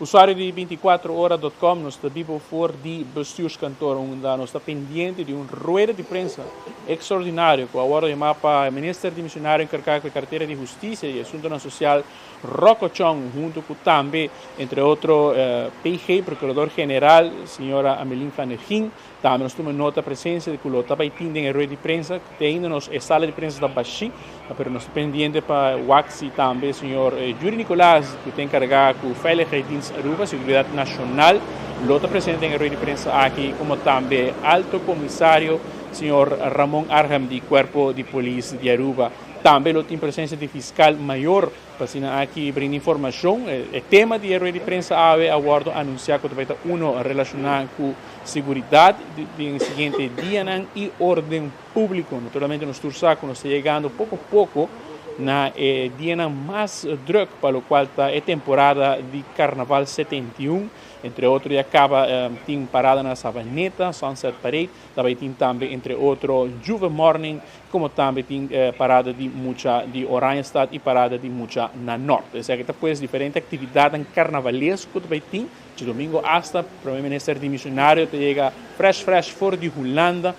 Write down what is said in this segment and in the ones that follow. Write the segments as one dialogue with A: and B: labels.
A: Usuario di 24ora.com, nos ta bibo for di bestuurskantoor, unda nos ta pendiente di un rueda di prensa extraordinario cu a wordo yama pa minister dimisionario encarga cu e cartera di Husticia y Asuntonan Social, Rocco Chong, hunto cu tambe, entre otro, PG, Procurador General, señora Amelin van der Gien. Tambe nos tuma nota presencia di cu lo ta bay tin den e rueda di prensa. Te ainda nos e sala di prensa ta bashi, pero nos ta pendiente pa wak si tambe señor Yuri Nicolaas, cu ta encarga cu Veiligheidsdienst Aruba, Seguridad Nacional, lo ta presente den e rueda di prensa aki, como tambe Alto Comisario señor Ramon Arham di Cuerpo di Polis di Aruba. Tambe lo tin presencia di Fiscal Mayor. Pa asina aki brinda informacion. E tema di e rueda di prensa awe a wordo anuncia cu ta bay ta uno relaciona cu seguridad den e siguiente dianan y orden publico. Naturalmente nos tur sa cu nos ta yegando poco poco na e dianan mas druk pa locual ta e temporada di Carnaval 71. Entre otro ya caba tin parada na Savaneta, Sunset Parade. Ta bay tin tambe entre otro Juve Morning, como tambe tin parada di mucha di Oranjestad y parada di mucha na Noord. Esaki ta pues diferente actividadnan carnavalesco ta bay tin. Djadomingo hasta Prome Minister dimisionario ta yega fresh fresh for di Hulanda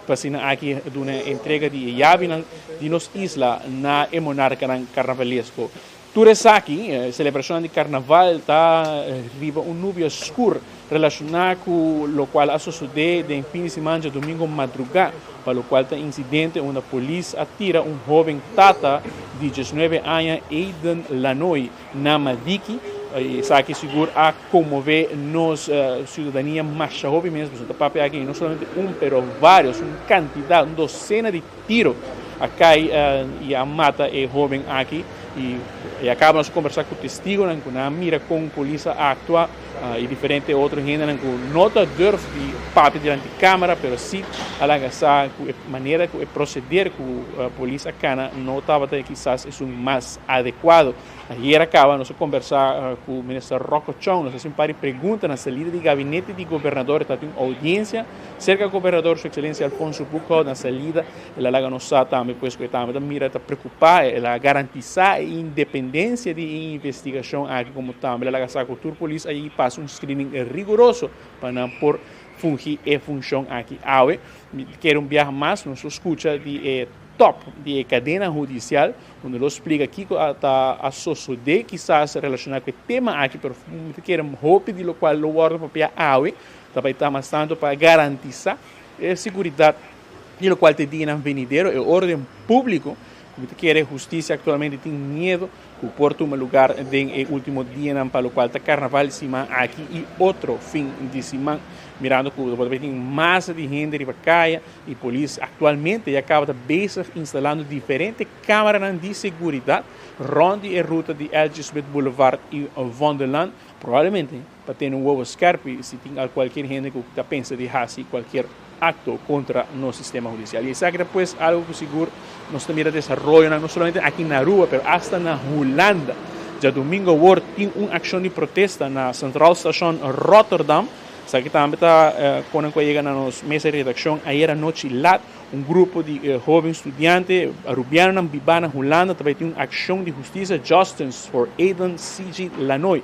A: pa asina aki duna entrega di e yabinan di nos isla na e monarcanan carnavalesco. Tur esaki, e selebrashonnan di karnaval ta riba un nubia skur relashoná ku lokual a sosodé den fin di siman djadumingu madrugá, pa lokual ta insidente unda polis a tira un hóben tata di diesnuebe aña Aiden Lanoy na Madiki. Esaki sigur a konmové nos siudadania masha hopi mes, pasobra ta papia aki no solamente un pero vários, un kantidat, un dosena di tiro a kai i a mata e hóben aki. I a kaba nos a kombersá ku testigonan ku nan a mira kon polis a aktua i diferente otro hendenan ku no ta durf di papia dilanti kamera pero si a laga sa ku e manera ku e proseder ku polis a kana no tabata kisas esun mas adekuado. Ayer a kaba nos a kombersá ku Minister Rocco Chong, nos a hasi un par di pregunta na salida di gabinete di gobernador, e tabatin un oudiensia serka gobernador su Ekselencia Alfonso Boekhoudt. Na salida el a laga nos sa tambe pues ku e tambe ta mira ta preokupá, el a garantisá e independensia di e investigashon aki komo tambe el a laga sa ku tur polis a yegi pasa un screening riguroso pa nan por fungi e funshon aki. Awe mi kere un biaha mas nos lo skucha di e top di e kadena hudisial Unda lo splica kico a ta a sosode kisas relaciona cu e tema aki, pero mi ta kere hopi di locual lo wordo papia awe ta bay ta mas tanto pa garantisa e seguridad di locual ta e dianan venidero, e orden publico, cu mi ta kere husticia actualmente tin miedo cu por tuma lugar den e ultimo dianan pa locual ta carnaval di siman aki y otro fin di siman, mirando cu lo bay tin masa di hende riba caya. Y polis actualmente ya caba ta bezig instalando diferente camaranan di seguridad rond di e ruta di LG. Smith Boulevard y Vondellaan, probablemente pa tene un wowo skerpi si tin al cualkier hende cu ta pensa di haci cualkier acto contra nos sistema hudicial. Y esaki ta pues algo cu sigur nos ta mira desaroyonan no solamente aki na Aruba pero hasta na Hulanda. Djadomingo awor tin un accion di protesta na Centraal Station Rotterdam. Esaki tambe ta konan ku a yega na nos mesa di redakshon ayer anochi lat. Un grupo di hoben studiante arubianonan bibá na Hulanda ta bai tin un akshon di hustisia Justice for Aiden CG Lanoy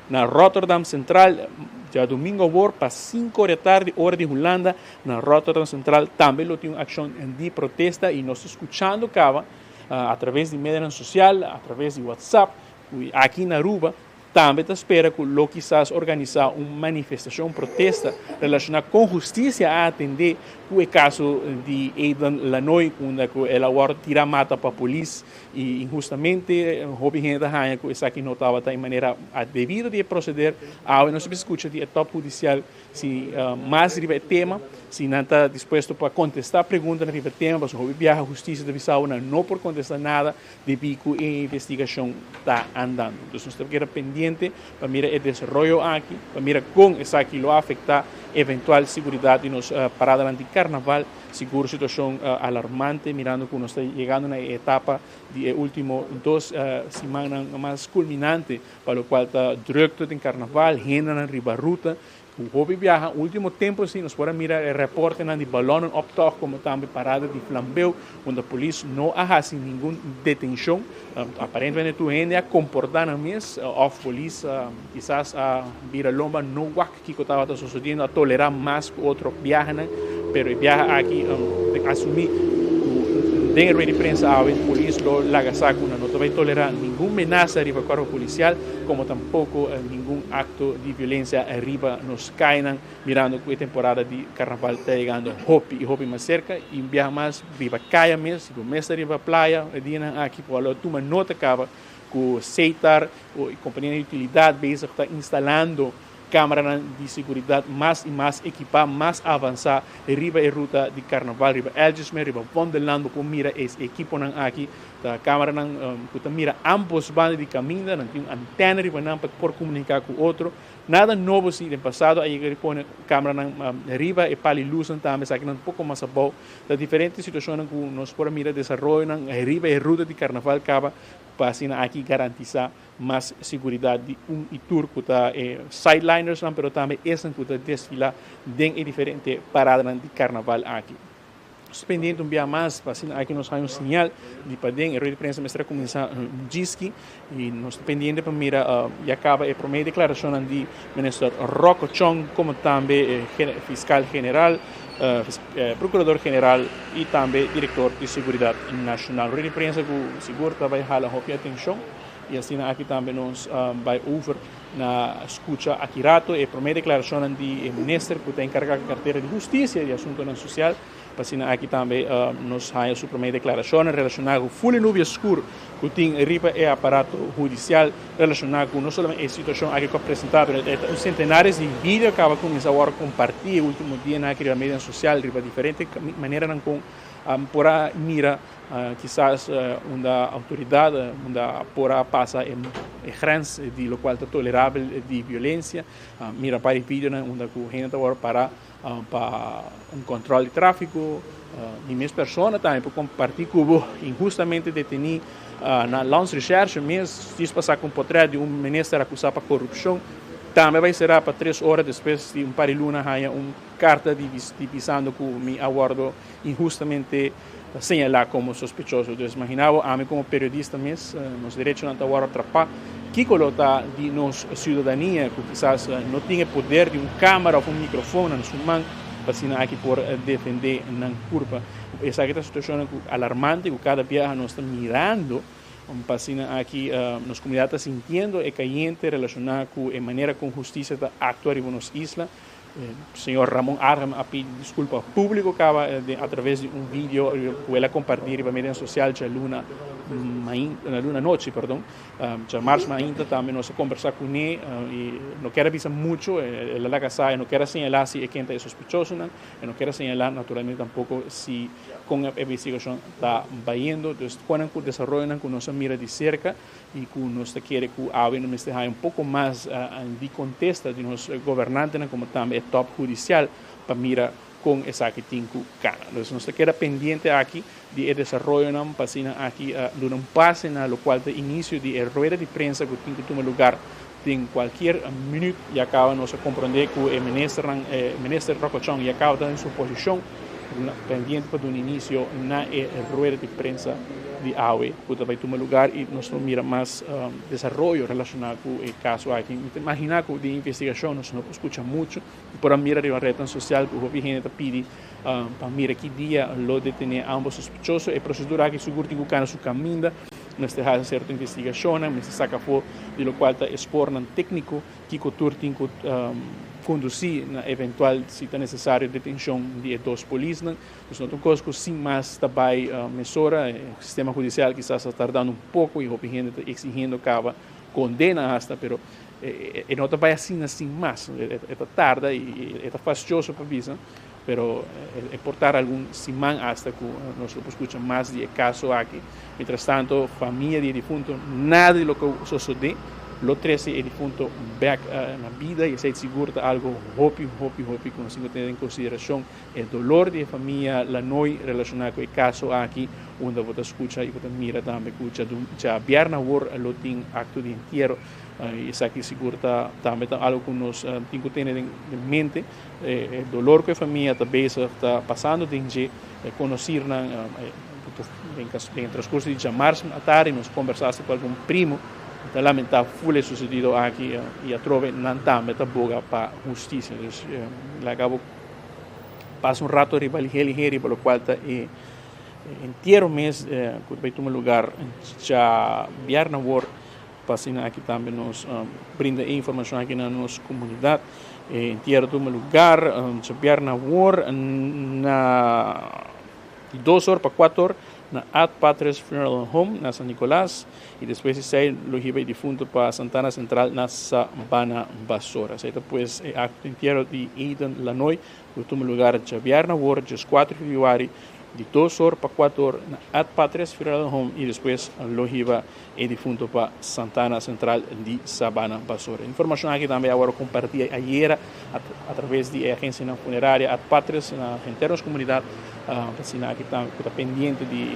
A: na Rotterdam Centraal djadumingu awor pa sinku ora di tardi ora di Hulanda. Na Rotterdam Centraal tambe lo tin un akshon di protesta i nos ta skuchando kaba atraves di medianan sosial, atraves di WhatsApp ku aki na Aruba Tambe ta spera ku lo kisas organisá un manifestashon protesta relashoná kon hustisia a atendé ku e kaso di Aiden Lanoy unda ku el a wòrdu tirá mata pa polis i inhustamente. Hopi hende ta haña ku esaki no tabata e manera debido di e proseder. Awe nos a skucha di e tòp hudisial Si mas riba e tema, si nan ta dispuesto pa contesta preguntanan riba e tema, pasobra hopi biaha husticia ta bisa bo nan no por contesta nada debi cu e investigacion ta andando. Entonces nos ta keda pendiente pa mira e desaroyo aki, pa mira con esaki lo afecta eventual siguridad di nos paradanan di carnaval. Sigur situacion alarmante mirando cu nos ta yegando na e etapa di e ultimo dos simannan mas culminante pa locual ta drukte den carnaval, hendenan riba ruta. Ku hopi biaha último tempu si nos por a mira e reportenan di balònnan optòg komo tambe parada di flambeu unda polis no a hasi ningun detenshon. Aparentemente tur hende a komportá nan mes òf polis kisas a bira lomba no wak kiko tabata sosodiendo a tolerá mas ku otro biahanan pero e biaha aki asumí ku den e rueda di prensa awe polis lo laga sa ku nan no ta bai tolerá ningun menasa riba kuerpo polisial komo tampoko ningun akto di violensia riba nos kayanan mirando ku e temporada di karnaval ta yegando hopi i hopi mas serka i un biaha mas riba kaya mes si bo mes ta riba playa e dianan aki por lo tuma nota kaba ku Setar o e kompania di utilidat bezig ta instalando kameranan di seguridat mas i mas ekipá mas avansá riba e ruta di karnaval riba Elgersmeer riba Wonderland bo por mira e ekiponan aki. Ta kameranan ku ta mira ambos banda di kaminda, nan tin un antèna riba nan pa por komuniká ku otro. Nada nobo si, den pasado a yega di pone kameranan riba e pal i lusnan tambe, esakinan un poko mas abou. Ta diferente situashonnan ku nos por a mira desaroyonan riba e ruta di karnaval kaba pa asina aki garantisá mas seguridat di un i tur ku ta e sidelinersnan pero tambe esnan ku ta desfilá den e diferente paradanan di karnaval aki. Nos ta pendiente un bia mas pa asina aki nos haña un señal di paden. E rueda di prensa mester a kuminsá un djiski i nos ta pendiente pa mira ya kaba e promé deklarashonnan di Minister Rocco Chong komo tambe e Fiskal General, Prokurador General i tambe Direktor di Seguridat Nashonal. Rueda di prensa ku sigur ta bai hala hopi atenshon i asina aki tambe nos bai over na skucha aki rato e promé deklarashonnan di e minister ku ta enkargá ku kartera di hustisia i asuntunan sosial. Pa asina aki tambe nos haña su promé deklarashonnan relashoná ku ful e nubia skur ku tin riba e aparato hudisial relashoná ku no solamente e situashon aki ku a presentá pero e ta un sentenares di video a kaba kuminsá wòrdu kompartí e último dianan aki riba medianan sosial riba diferente maneranan kon por a mira Kisas unda autoridad unda por a pasa e grens di locual ta tolerabel di violencia. Mira par di videonan unda cu hende ta worde para pa un control di trafico. Mi mes persona tambe por comparti cu bo inhustamente deteni na Landsrecherche mes djis pa saca un potret di un minister acusa pa corupcion. Tambe bay cera pa tres ora despues di un par di luna haya un carta di bisando cu mi a wordo inhustamente señalá komo sospechoso. Dus imaginá bo, ami komo periodista mes, nos derechonan ta wòrdu atrapá. Kiko lo ta di nos siudadania ku kisas no tin e poder di un kámara òf un mikrofon na su man pa asina aki por defendé nan kurpa? Esaki ta situashonnan ku alarmante ku kada biaha nos ta mirando pa asina aki nos komunidat ta sintiendo e kayente relashoná ku e manera kon hustisia ta aktua riba nos isla. Señor Ramon Arnhem a pidi disculpa publico caba a traves di un video cu el a comparti riba medianan social djaluna djaluna nochi perdon djamars mainta tambe nos a combersa cune y no kier a bisa mucho el a laga sa e no kier a señala si e ken ta e sospechosonan e no kier a señala naturalmente tampoco si con e investigacion ta bayendo dus con cu desaroyonan cu nos a mira di cerca. I ku nos ta kere ku awe no mester haña un poko mas di kontesta di nos gobernantenan komo tambe e tòp hudisial pa mira kon esaki tin ku kana. Entonces nos ta keda pendiente aki di e desaroyonan pa asina aki duna un pase na lokual ta inisio di e rueda di prensa ku tin ku tuma lugar den kualkier minüt. Ya kaba nos a komprondé ku e ministernan, e minister Rocco Chong ya kaba ta den su posishon pendiente pa duna inisio na e rueda di prensa di awe ku ta bai tuma lugar i nos lo mira mas desaroyo relashoná ku e kaso aki. Mi ta imaginá ku den investigashon nos no por skucha muchu. Mi por a mira riba retnan sosial ku hopi hende ta pidi pa mira ki dia lo detené ambos sospechoso. E prosedura aki sigur tin ku kana su kaminda. Mester hasi sierto investigashonnan, mester saka afó di lokual ta e spornan tékniko kiko tur tin ku kondusí na eventual, si ta nesesario, detenshon di e dos polisnan. Dus no ta un kos ku sin mas ta bai mesora. E sistema hudisial kisas ta tardando un poko i hopi hende ta eksigiendo kaba kondena asta, pero e no ta bai asina sin mas. E ta tarda i e ta fastioso pa bisa, pero e por tarda algun siman asta ku nos lo por skucha mas di e kaso aki. Mientras tanto, famia di e difunto nada di loke sosodé lo trese e difunto bek na bida i esei sigur ta algu hopi, hopi, hopi ku nos tin ku tene den konsiderashon. E dolor di e famia Lanoy relashoná ku e kaso aki, unda bo ta skucha i bo ta mira tambe ku djabièrnè awor lo tin akto di entiero. I esaki sigur ta tambe ta algo ku nos tin ku tene den mente, e dolor ku e famia ta bezig ta pasando den dje, e konosirnan den e transkurso di djamars atardi nos kombersá ku algun primo ta lamentá ful e susedido aki i atrobe nan tambe ta boga pa hustisia. Dus laga bo pasa un rato riba lihe lihe riba lokual ta e entiero mes ku ta bai tuma lugar djabièrnè awor. Pa asina aki tambe nos brinda e informacion aki na nos comunidad. E entiero tuma lugar djabièrnè awor na di dos or pa cuatro or na Ad Patres Funeral Home na San Nicolas y despues di esey lo hiba e difunto pa Santana Central na Sabana Basora. Esey ta pues e acto di entiero di Eden Lanoy cu tuma lugar djabièrnè awor diescuatro februari di dos or pa cuatro or na Ad Patres Funeral Home y despues lo hiba e difunto pa Santana Central di Sabana Basora. Informacion aki tambe a worde comparti ayera a traves di e agencianan funeraria Ad Patres na henter nos comunidad pa asina aki ta cu ta pendiente di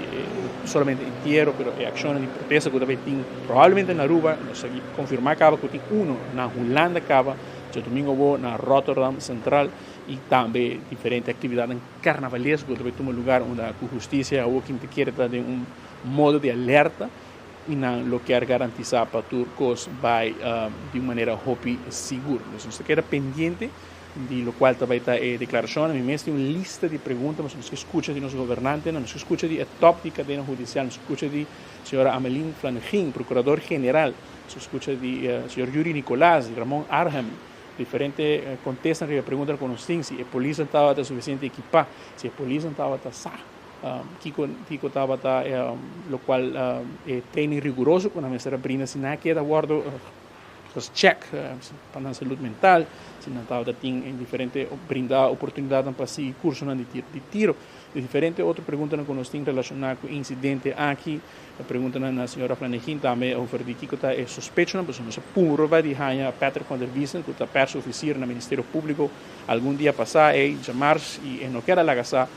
A: no solamente entiero pero e accionnan di protesta cu ta bay tin probablemente na Aruba, nos a confirma caba cu tin uno na Hulanda caba djadomingo awo na Rotterdam Central y tambe diferente actividadnan carnavalesco cu ta bay tuma lugar unda cu husticia awo kin ta kere ta den un modo di alerta y nan lo kier garantisa pa tur cos bay di un manera hopi sigur. Entonces nos ta keda pendiente di locual ta bay ta e declaracionnan. Mi mes tin un lista di pregunta pasobra nos ke scucha di nos gobernantenan, nos ke scucha di e top di cadena hudicial, nos ke scucha di señora Amelin Flanegin, procurador general, nos ke scucha di señor Yuri Nicolas, di Ramon Arnhem, diferente contestan riba e preguntanan cu nos tin, si e polisnan tabata suficiente equipa, si e polisnan tabata sa. Kiko kiko tabata lokual e training riguroso ku nan mester a brinda si nan a keda wòrdu check pa nan salud mental, si nan tabata tin diferente brinda oportunidatnan pa sigui kursonan di tiro, di diferente otro preguntanan ku nos tin relashoná ku e insidente aki. E preguntanan na señora Flanegin tambe over di kiko ta e sospechonan pasobra nos a purba di haña Patrick van der Wiesen ku ta persofisier na Ministerio Públiko algun dia pasá ei djamars i e no ker a laga sa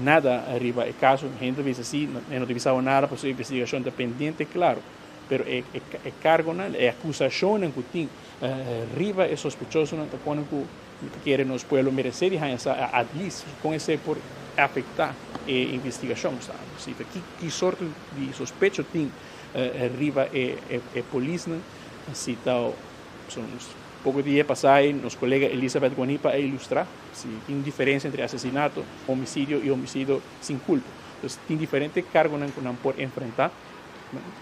A: Nada riba e caso, hende ta bisa si, e no ta bisa bo nada pasobra e investigacion ta pendiente, claro, pero e e cargonan, e acusacionnan cu tin riba e sospechosonan ta pone cu mi ta kere nos pueblo merece di haña sa at least con esey por afecta e investigacion. Si ta ki ki sorto di sospecho tin riba e e polisnan, si ta Poko dia pasá nos kolega Elizabeth Guanipa a ilustrá si tin diferensia entre asesinato, homisidio i homisidio sin kulpa. Entonces tin diferente kargonan ku nan por enfrentá.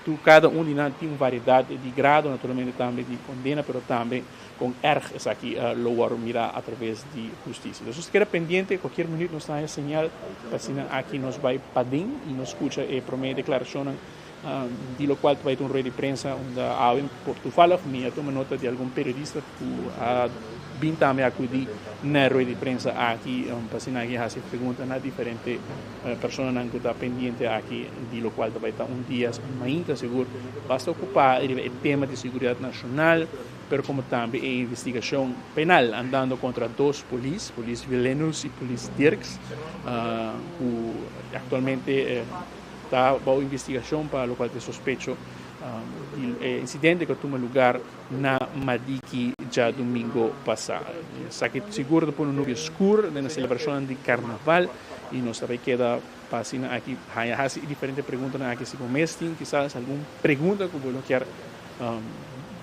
A: Tur kada un di nan tin un variedat di grado, naturalmente tambe di kondena, pero tambe kon erg esaki lo wòrdu mirá atraves di hustisia. Entonces nos ta keda pendiente, kualkier minüt nos ta haña señal pa asina aki nos bai paden i nos skucha e promé deklarashonnan Di locual ta bai ta un rueda di prensa unda awe por toevallig mi a tuma nota di algun periodista cu a bin tambe acudi na e rueda di prensa aki pa asina aki haci pregunta na diferente personanan cu ta pendiente aki di locual ta bai ta un dia mainta sigur basta ocupa riba e tema di seguridad nacional pero como tambe e investigacion penal andando contra dos polis, polis Vilenus y polis Dirks cu actualmente Ta bou investigashon pa lokual ta e sospecho di e insidente ku a tuma lugar na Madiki djadumingo pasá. Esaki sigur ta pone un nubia skur den e selebrashonnan di karnaval i nos ta bai keda pa asina aki haña hasi e diferente preguntanan aki. Si bo mes tin kisas algun pregunta ku bo lo kier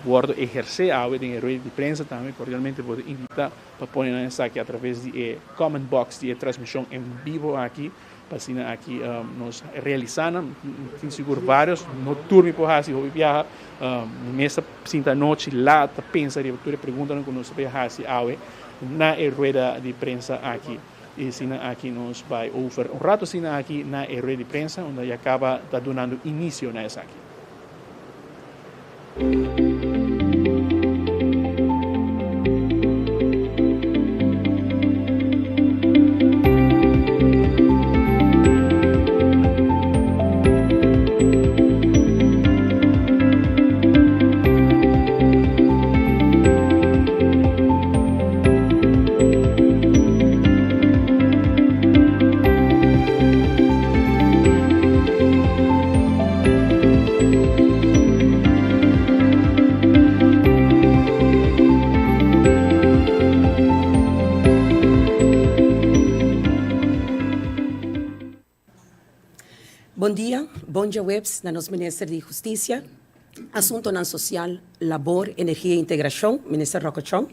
A: wòrdu ehersé awe den e rueda di prensa tambe kordialmente bo ta invitá pa pone nan esaki atraves di e comment box di e transmishon en bibo aki. Pa asina aki nos realisa nan, tin sigur varios, no tur mi por hasi hopi biaha, mi mes ta sinta anochi laat ta pensa riba tur e preguntanan ku nos ta bay hasi awe na e rueda di prensa aki. I asina aki nos bay over un rato asina aki na e rueda di prensa unda ya kaba ta dunando inicio na esaki.
B: Bon dia, bon djaweps na nos Minister di Hustisia, Asuntonan Sosial, Labor, Energia i Integrashon, Minister Rocco Chong,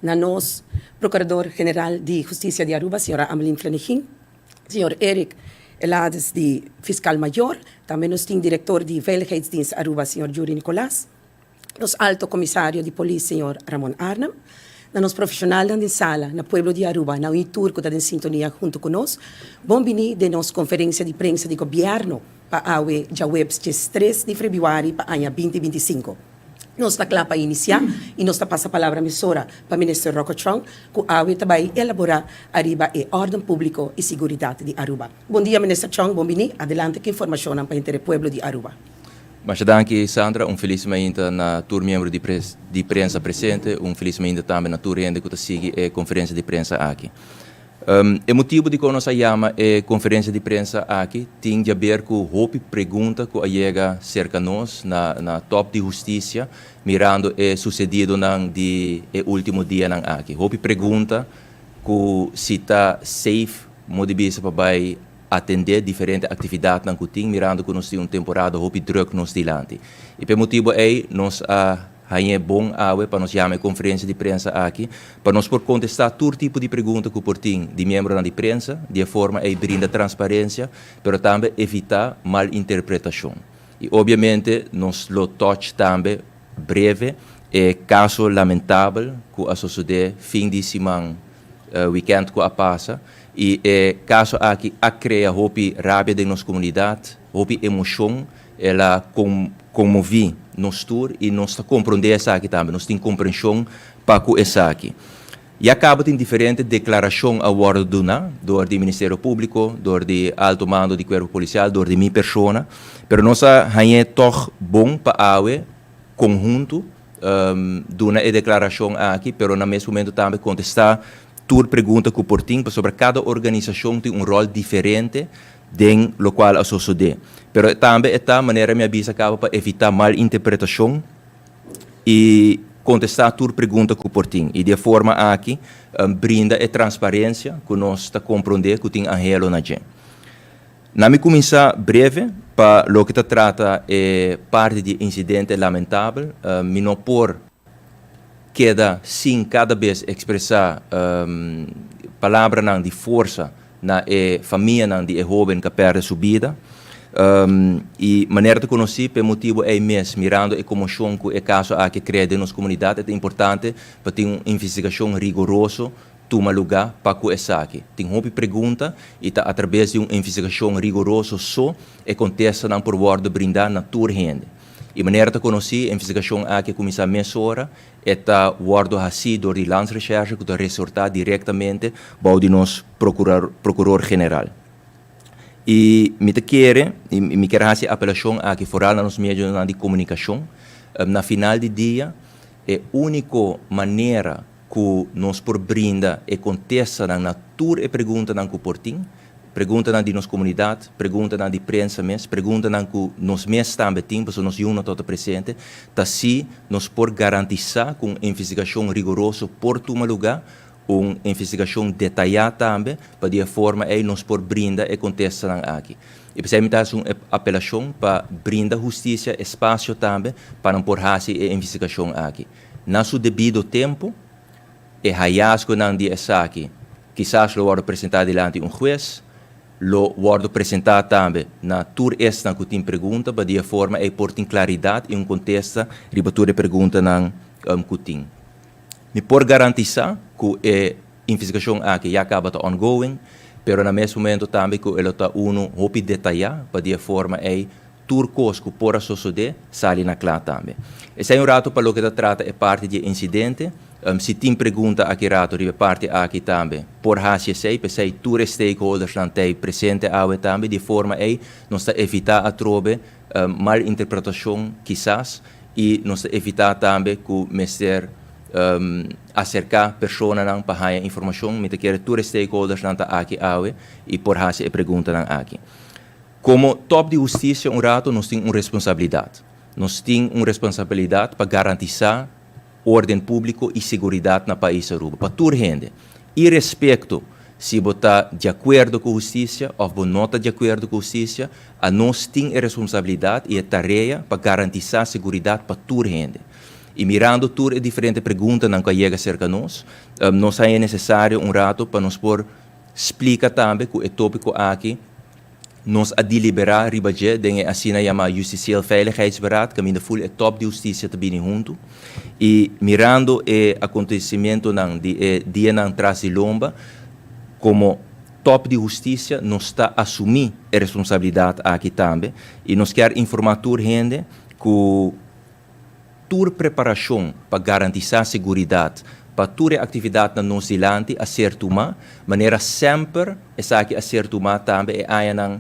B: na nos Prokurador General di Hustisia di Aruba, Señora Amelin Flenigin, Señor Eric Elades di Fiskal Mayor, tambe nos tin Direktor di Veiligheidsdienst Aruba, Señor Jury Nicolaas, nos Alto Comisario di Polis Señor Ramon Arnhem, na nos profesionalnan den sala, na pueblo di Aruba, na un tur cu ta den sintonia hunto cu nos, bon bini den nos conferencia di prensa di Gobierno pa awe djaweps 13 di februari pa aña 2025. Nos ta cla pa inicia y nos ta pasa palabra mesora pa Minister Rocco Chong cu awe ta bay elabora ariba e orden publico y seguridad di Aruba. Bon dia, Minister Chong, bon bini. Adelante cu informacionnan pa henter e pueblo di Aruba.
C: Masha danki, Sandra. Un felis mainta na tur miembro di prensa presente. Un felis mainta tambe na tur hende cu ta sigui e conferencia di prensa aki. E motibo di con nos a yama e conferencia di prensa aki tin di haber cu hopi pregunta cu a yega cerca nos na top di husticia mirando e sucedidonan di e ultimo dianan aki. Hopi pregunta cu si ta safe mo di bisa pa bay atendé diferente aktividatnan ku tin mirando ku nos tin un temporada hopi drùk nos dilanti. I p'e motibu ei nos a hañ'é bon awe pa nos yama e konferensia di prensa aki pa nos por kontestá tur tipo di pregunta ku por tin di miembronan di prensa, di e forma ei brinda transparensia pero tambe evitá malinterpretashon. I obiamente nos lo touch tambe breve e kaso lamentabel ku a sosodé fin di siman wikènt ku a pasa. I e kaso aki a krea hopi rabia den nos komunidat, hopi emoshon, el a konmoví nos tur i nos ta komprondé esaki tambe, nos tin komprenshon pa ku esaki. Ya kaba tin diferente deklarashon a wòrdu duná dor di Ministerio Públiko, dor di alto mando di Kuerpo Polisial, dor di mi persona, pero nos a hañ'é tòg bon pa awe konhuntu duna e deklarashon aki, pero na mes momento tambe kontestá tur pregunta ku por tin, pasobra kada organisashon tin un ròl diferente den lokual a sosodé. Pero tambe e ta, manera mi a bisa kaba, pa evitá mal interpretashon i kontestá tur pregunta ku por tin. I di e forma aki brinda e transparensia ku nos ta komprondé ku tin anhelo na dje. Na mi kuminsá breve pa loke ta trata e parti di e insidente lamentabel, mi no por keda sin kada bes ekspresá palabranan di forsa na e famianan di e hóben ku a pèrdè su bida. I manera ta konosí, p'e motibu ei mes, mirando e komoshon ku e kaso aki a krea den nos komunidat, e ta importante pa tin un investigashon rigoroso tuma lugá pa ku esaki. Tin hopi pregunta i ta atrabes di un investigashon rigoroso so e kontestanan por wòrdu brindá na tur hende. I manera ta konosí, e investigashon aki a kuminsá mesora, e ta wòrdu hasí dor di Landsrecherche ku ta resortá direktamente bou di nos Prokuror General. I mi ta kere, i mi kier hasi e apelashon aki foral na nos medionan di komunikashon, na final di dia e úniko manera ku nos por brinda e kontestanan na tur e preguntanan ku por tin, preguntanan di nos komunidat, preguntanan di prensa mes, preguntanan ku nos mes tambe tin pasobra nos yunan tabata presente, ta si nos por garantisá ku un investigashon rigoroso por tuma lugá, un investigashon detayá tambe, pa di e forma ei nos por brinda e kontestanan aki. I p'esei mi ta hasi un apelashon pa brinda hustisia espasio tambe pa nan por hasi e investigashon aki. Na su debido tempu, e hayasgonan di esaki kisas lo wòrdu presentá dilanti un hues, lo wòrdu presentá tambe na tur esnan ku tin pregunta pa di e forma ei por tin klaridat i un kontesta riba tur e preguntanan ku tin. Mi por garantisá ku e investigashon aki ya kaba ta ongoing, pero na mes momento tambe ku e lo ta unu hopi detayá pa di e forma ei Tur kos ku por a sosodé sali na kla tambe. Esei un ratu pa loke ta trata e parti di e insidente. Si tin pregunta aki ratu riba e parti aki tambe por hasi esei. P'esei tur e stakeholdersnan t'ei presente awe tambe. Di e forma ei nos ta evitá atrobe mal interpretashon kisas i nos ta evitá tambe ku mester aserká personanan pa haña informashon. Mi ta kere tur e stakeholdersnan ta aki awe i por hasi e preguntanan aki. Komo top di hustisia un rato nos tin un responsabilidat. Nos tin un responsabilidat pa garantisá orden públiko i seguridat na pais Aruba, pa tur hende. Irespekto Si bo ta di akuerdo ku hustisia òf bo no ta di akuerdo ku hustisia, anos tin e responsabilidat i e tarea pa garantisá seguridat pa tur hende. I mirando tur e diferente preguntanan ku a yega serka nos, nos haña nesesario un rato pa nos por splika tambe ku e tópiko aki nos a deliberá riba dje den e asina yamá Justitieel Veiligheidsberaad, kaminda ful e tòp di hustisia ta bini huntu. I mirando e akontesimentonan di e dianan tras di lomba, komo tòp di hustisia nos ta asumí e responsabilidat aki tambe i nos kier informá tur hende ku Tur preparashon pa garantisá seguridat pa tur e aktividatnan nos dilanti a ser tumá, manera semper esaki a ser tumá tambe e añanan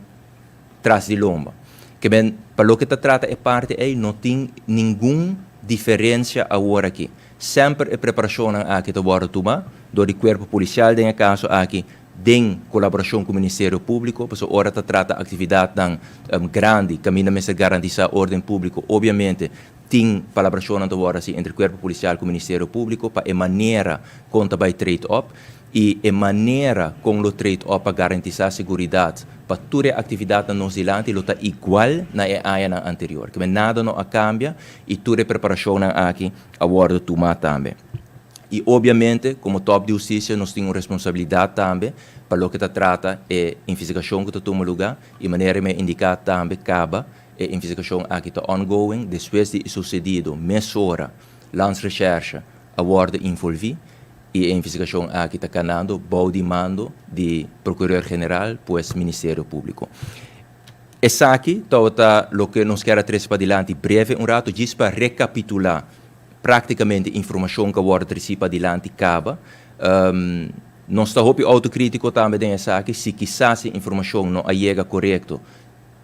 C: tras di lomba. Ke men, pa loke ta trata e parti ei no tin ningun diferensia awor aki. Semper e preparashonnan aki ta wòrdu tumá dor di kuerpo polisial den e kaso aki den kolaborashon ku Ministerio Públiko, pasobra ora ta trata aktividatnan grandi kaminda mester garantisá órden públiko, obviamente tin palabrashonnan ta wòrdu hasi entre kuerpo polisial ku Ministerio Públiko pa e manera kon ta bai trade op i e manera kon lo trade op pa garantisá seguridat pa tur e aktividatnan nos dilanti lo ta igual na e añanan anterior. Kimen nada no a kambia i tur e preparashonnan aki a wòrdu tumá tambe. I obviamente, komo tòp di hustisia nos tin un responsabilidat tambe pa loke ta trata e investigashon ku ta tuma lugá i manera mi a indiká tambe kaba e investigashon aki ta ongoing despues di e susedido mesora Landsrecherche a wòrdu involví i e investigashon aki ta kanando bou di mando di Procureur General pues Ministerio Públiko. Esaki tabata loke nos kier a trese padilanti breve un rato djis pa rekapitulá Práktikamente informashon ku a wòrdu tresí padilanti kaba. Nos ta hopi outokrítiko tambe den esaki, si kisas e informashon no a yega korekto,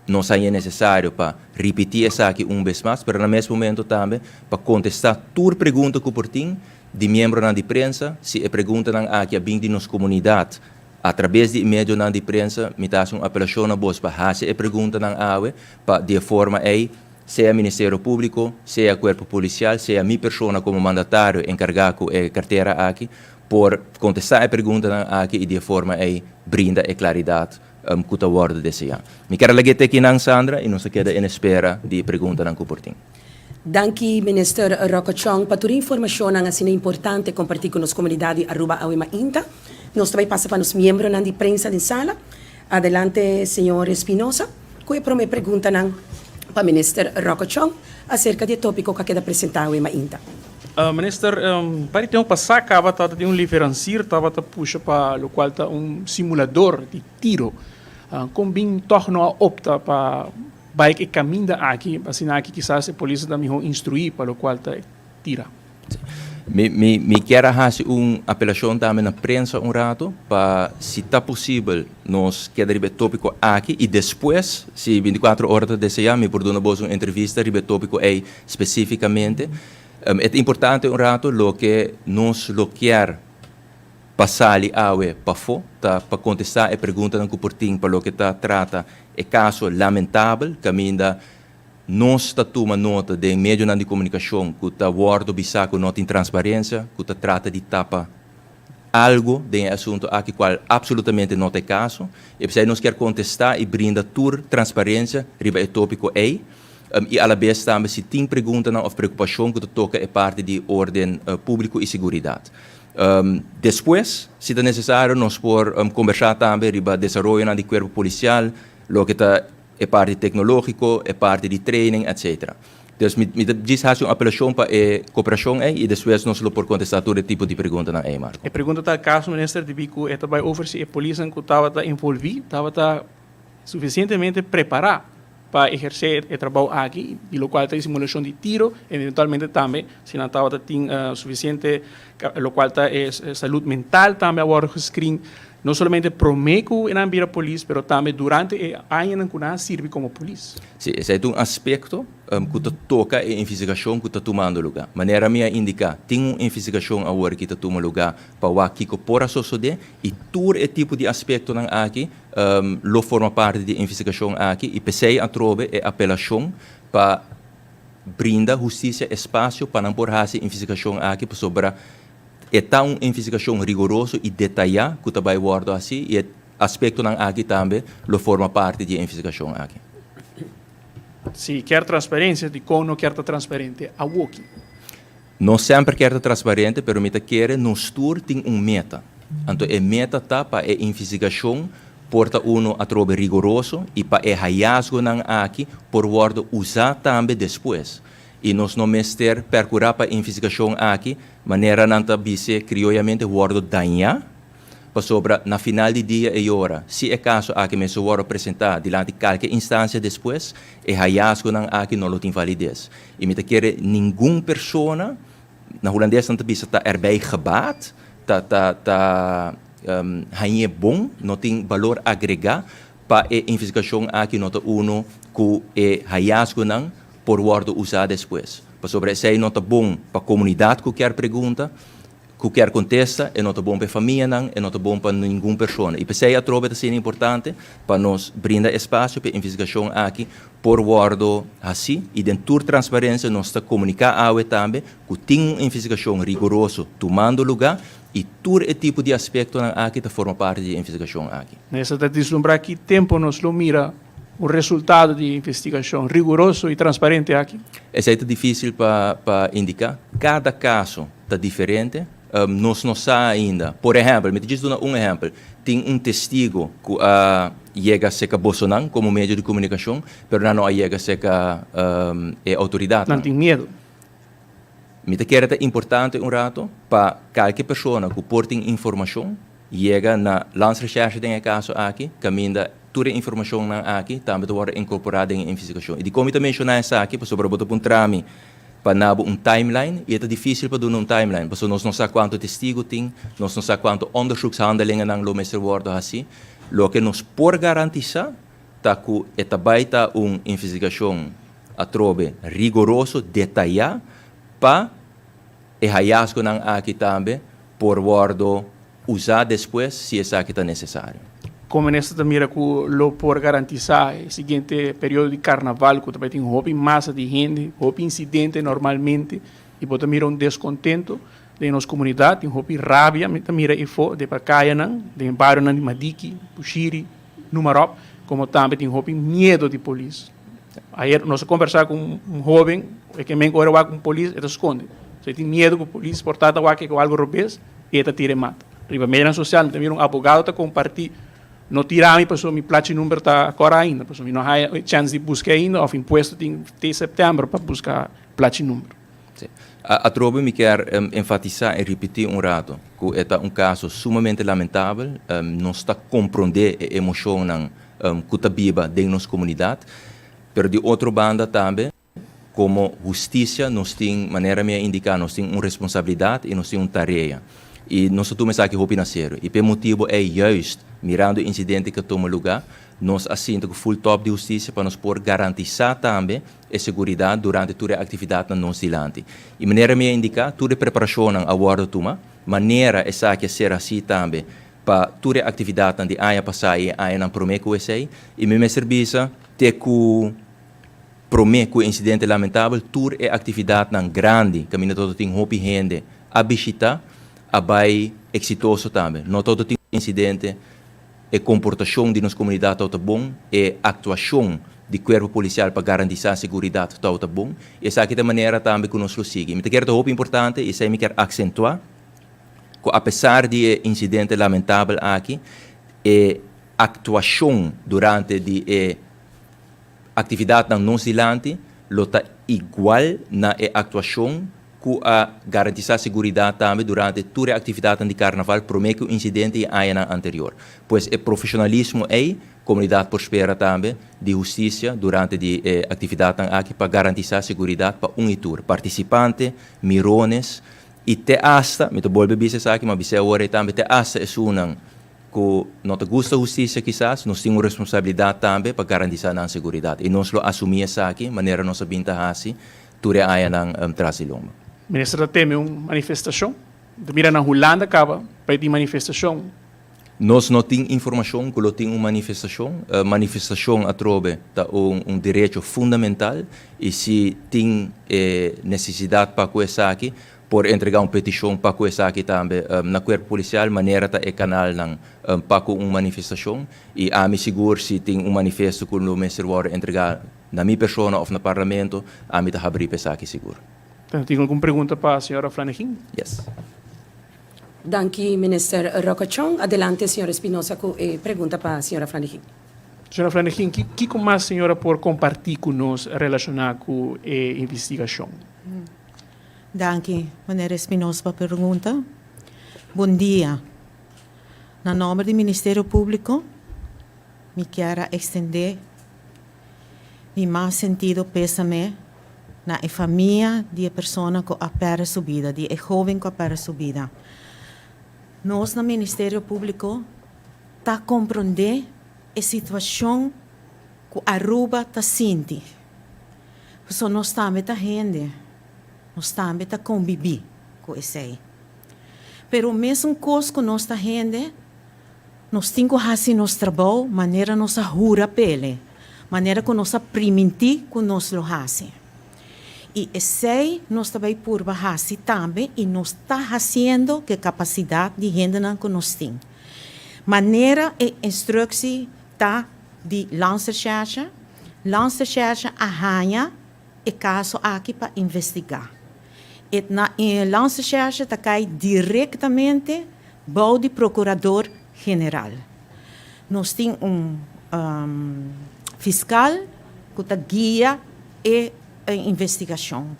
C: nos haña nesesario pa ripití esaki un bes mas, pero na mes momento tambe pa kontestá tur pregunta ku por tin di miembronan di prensa, si e preguntanan aki a bin di nos komunidat atrabes di e medionan di prensa, mi ta hasi un apelashon na bos pa hasi e preguntanan awe pa di e forma ei Sea Ministerio Públiko, sea Kuerpo Polisial, sea mi persona komo mandatario enkargá ku e kartera aki, por kontestá e preguntanan aki i di e forma ei brinda e klaridat ku ta wòrdu deseá. Mi ker a lag'é te akinan, Sandra, i nos ta keda en espera di e preguntanan ku por tin.
B: Danki Minister Rocco Chong pa tur e informashonnan asina importante kompartí ku nos komunidat di Aruba awe mainta. Nos ta bai pasa pa nos miembronan di prensa den sala. Adelante señor Espinosa cu e prome preguntanan pa Minister Rocco Chong acerca di e topico cu a keda presenta awe mainta.
A: Minister, pa di tempo pasá caba tabata tin un leverancier tabata pusha pa locual ta un simulador di tiro. Con bin tog no a opta pa bai e caminda aki, asina aki kisas e polis ta miho instrui pa locual ta e tira?
C: Mi, mi, mi kier a hasi un apelashon tambe na prensa un rato pa si ta posibel nos keda riba e tópiko aki i despues, si bintikuatro ora ta deseá, mi por duna boso un entrevista riba e tópiko ei spesífikamente. E ta importante un rato loke nos lo kier pa sali awe pafó ta pa kontestá e preguntanan ku por tin pa loke ta trata e kaso lamentabel kaminda Nos ta tuma nota den medionan di komunikashon ku ta wòrdu bisá ku no tin transparensia, ku ta trata di tapa algu den e asuntu aki kual apsolutamente no ta e kaso. E p'esei nos kier kontestá i brinda tur transparensia riba e tópiko ei i alabes tambe si tin preguntanan òf preokupashon ku ta toka e parti di órden públiko i seguridat. Despues, si ta nesesario, nos por kombersá tambe riba desaroyonan di kuerpo polisial, loke ta e parti tecnologico, e parti di training, etc. Dus mi mi ta djis haci un apelacion pa e cooperacion ey y despues nos lo por contesta tur e tipo di preguntanan ey, Marco.
A: E pregunta ta caso Minister debí cu e ta bay over si e polisnan cu tabata envolví tabata suficientemente prepara pa eherce e trabou aki, di locual ta e simulacion di tiro, eventualmente tambe si nan tabata tin suficiente locual ta e salud mental tambe a wordo gescreen. No solamente promé ku nan bira polis, pero tambe durante e añanan ku nan a sirbi komo polis.
C: Sí, esei ta un aspekto ku ta toka e investigashon ku ta tumando lugá. Manera mi a indiká, tin un investigashon awor ki ta tuma lugá pa wak kiko por a sosodé i tur e tipo di aspektonan aki lo forma parti di e investigashon aki i p'esei atrobe e apelashon pa brinda hustisia espasio pa nan por hasi e investigashon aki pasobra. E ta un investigashon riguroso i detayá ku ta bai wòrdu hasi i e aspektonan aki tambe lo forma parti di e investigashon aki.
A: Si kier transparencia, dicon no kier ta transparente awoki?
C: Nos semper kier ta transparente, pero mi ta kere nos tur tin un meta. Anto e meta ta pa e investigashon por ta uno atrobe rigoroso i pa e hayazgonan aki por wòrdu usá tambe despues. I nos no mester perkurá pa e investigashon aki, manera nan ta bis'é krioyamente, wòrdu dañá, pasobra na final di dia e yora, si e kaso aki mester wòrdu presentá dilanti kalke instansia despues, e hayazgonan aki no lo tin valides. I mi ta kere ningun persona, na hulandes nan ta bisa ta erbij gebaat, ta ta ta hañ'é bon, no tin balor agregá pa e investigashon aki no ta uno ku e hayazgonan por wòrdu usá despues. Pasobra esei no ta bon pa komunidat ku kier pregunta, ku kier kontesta, e no ta bon pa e famianan, e no ta bon pa ningun persona. I p'esei atrobe ta asina importante pa nos brinda espasio pa e investigashon aki por wòrdu hasí i den tur transparensia nos ta komuniká awe tambe ku tin un investigashon riguroso tumando lugá i tur e tipo di aspektonan aki ta forma parti di e investigashon aki.
A: Mester ta dislumbrá ki tempu nos lo mira un resultado di e investigashon riguroso i transparente aki?
C: Esei ta difísil pa pa indiká. Kada kaso ta diferente. Nos no sa ainda. Por ehèmpel, mi ta djis duna un ehèmpel, tin un testigo ku a yega serka bosonan komo medio di komunikashon, pero nan no a yega serka e outoridatnan.
A: Nan tin miedu.
C: Mi ta kere ta importante un rato pa kalke persona ku por tin informashon yega na Landsrecherche den e kaso aki, kaminda tur e informashonnan aki tambe ta wòrdu inkorporá den e investigashon. I dikon mi ta menshoná esaki? Pasobra bo ta puntra mi pa na bo un timeline i e ta difísil pa duna un timeline pasobra nos no sa kuantu testigu tin, nos no sa kuantu onderzoekshandelingennan lo mester wòrdu hasí. Loke nos por garantisá ta ku e ta bai ta un investigashon atrobe rigoroso, detayá pa e hayasgonan aki tambe por wòrdu usá despues si esaki ta nesesario.
A: Kon minister ta mira ku lo por garantisá e siguiente periodo di karnaval ku ta bai tin hopi masa di hende, hopi insidente normalmente i bo ta mira un deskontento den nos komunidat, tin hopi rabia mi ta mira efo den pa kayanan, den barionan di Madiki, Bushiri, Numarop, komo tambe tin hopi miedo di polis. Ayer nos a kombersá ku un hóben e ke men ku ora wak un polis e ta skonde. So e tin miedo ku polis por ta ta wak e ku algu robes i e ta tira e mata. Riba medionan sosial mi ta mira un abogado ta kompartí, No tira mi pasobra mi plachi number ta kòrá ainda, pasobra mi no haya e chèns di buska ainda òf impuesto tin te sèptèmber pa buska plachi number.
C: Sí. Atrobe mi kier enfatisá i ripití un rato ku e ta un kaso sumamente lamentabel. Nos ta komprondé e emoshonnan ku ta biba den nos komunidat, pero di otro banda tambe komo hustisia nos tin, manera mi a indiká, nos tin un responsabilidat i nos tin un tarea. I nos ta tuma esaki hopi na serio. I p'e motibu ei juist, mirando e insidente ku a tuma lugá, nos a sinta ku ful tòp di hustisia pa nos por garantisá tambe e seguridat durante tur e aktividatnan nos dilanti. I manera mi a indiká, tur e preparashonnan a wòrdu tuma, manera esaki a ser hasí tambe pa tur e aktividatnan di aña pasá i e añanan promé ku esei. I mi mester bisa te ku promé ku e insidente lamentabel tur e aktividatnan grandi kaminda tabata tin hopi hende a bishitá a bai eksitoso tambe. No tabata tin insidente, e komportashon di nos komunidat tabata bon, e aktuashon di kuerpo polisial pa garantisá seguridat tabata bon. I esaki ta e manera tambe ku nos lo sigui. Mi ta kere ta hopi importante i esei mi kier aksentuá ku apesar di e insidente lamentabel aki, e aktuashon durante di e aktividatnan nos dilanti lo ta igual na e aktuashon ku a garantisá seguridat tambe durante tur e aktividatnan di karnaval promé ku insidente i añanan anterior. Pues e profeshonalismo ei komunidat por spera tambe di hustisia durante di e aktividatnan aki pa garantisá seguridat pa un i tur, partisipante, mirones i te asta, mi ta bolbe bisa esaki, ma bis'é awor ei tambe, te asta esunnan ku no ta gusta hustisia kisas, nos tin un responsabilidat tambe pa garantisá nan seguridat i nos lo asumí esaki manera nos a bin ta hasi tur e añanan tras di lomba.
A: Minister ta teme un manifestashon? Ta mira na Hulanda kaba pa e tin manifestashon.
C: Nos no tin informashon ku lo tin un manifestashon. Manifestashon atrobe ta un derecho fundamental i si tin e nesesidat pa ku esaki, Por entregá un petishon pa ku esaki tambe na Kuerpo Polisial, manera ta e kanalnan pa ku un manifestashon. I ami sigur si tin un manifesto ku lo mester wòrdu entregá na mi persona òf na Parlamento, ami ta habrí pa esaki sigur.
A: Tin algun pregunta pa señora Flanegin?
C: Yes.
B: Danki Minister Rocochon. Adelante señor Espinosa ku e pregunta pa señora Flanegin.
A: Señora Flanegin, kiko mas señora por kompartí ku nos relashoná ku e investigashon?
D: Danki, meneer Espinosa pa pregunta. Bon dia. Na nomber di Ministerio Públiko mi kier a ekstendé mi mas sentido pésame na e famia di e persona ku a pèrdè su bida, di e hóben ku a pèrdè su bida. Nos na Ministerio Públiko ta komprondé e situashon ku Aruba ta sinti. Pasobra nos tambe ta hende, nos tambe ta kombibí ku esei. Pero mesun kos ku nos ta hende, nos tin ku hasi nos trabou manera nos a hura p'ele, manera ku nos a primintí ku nos lo hasi. I esei nos ta bai purba hasi tambe i nos ta hasiendo ku e kapasidat di hendenan ku nos tin. Manera e instructie ta di Landsrecherche, Landsrecherche a haña e caso aki pa investiga. E na Landsrecherche ta cay directamente bou di Procurador General. Nos tin un fiscal cu ta guia e investigacion.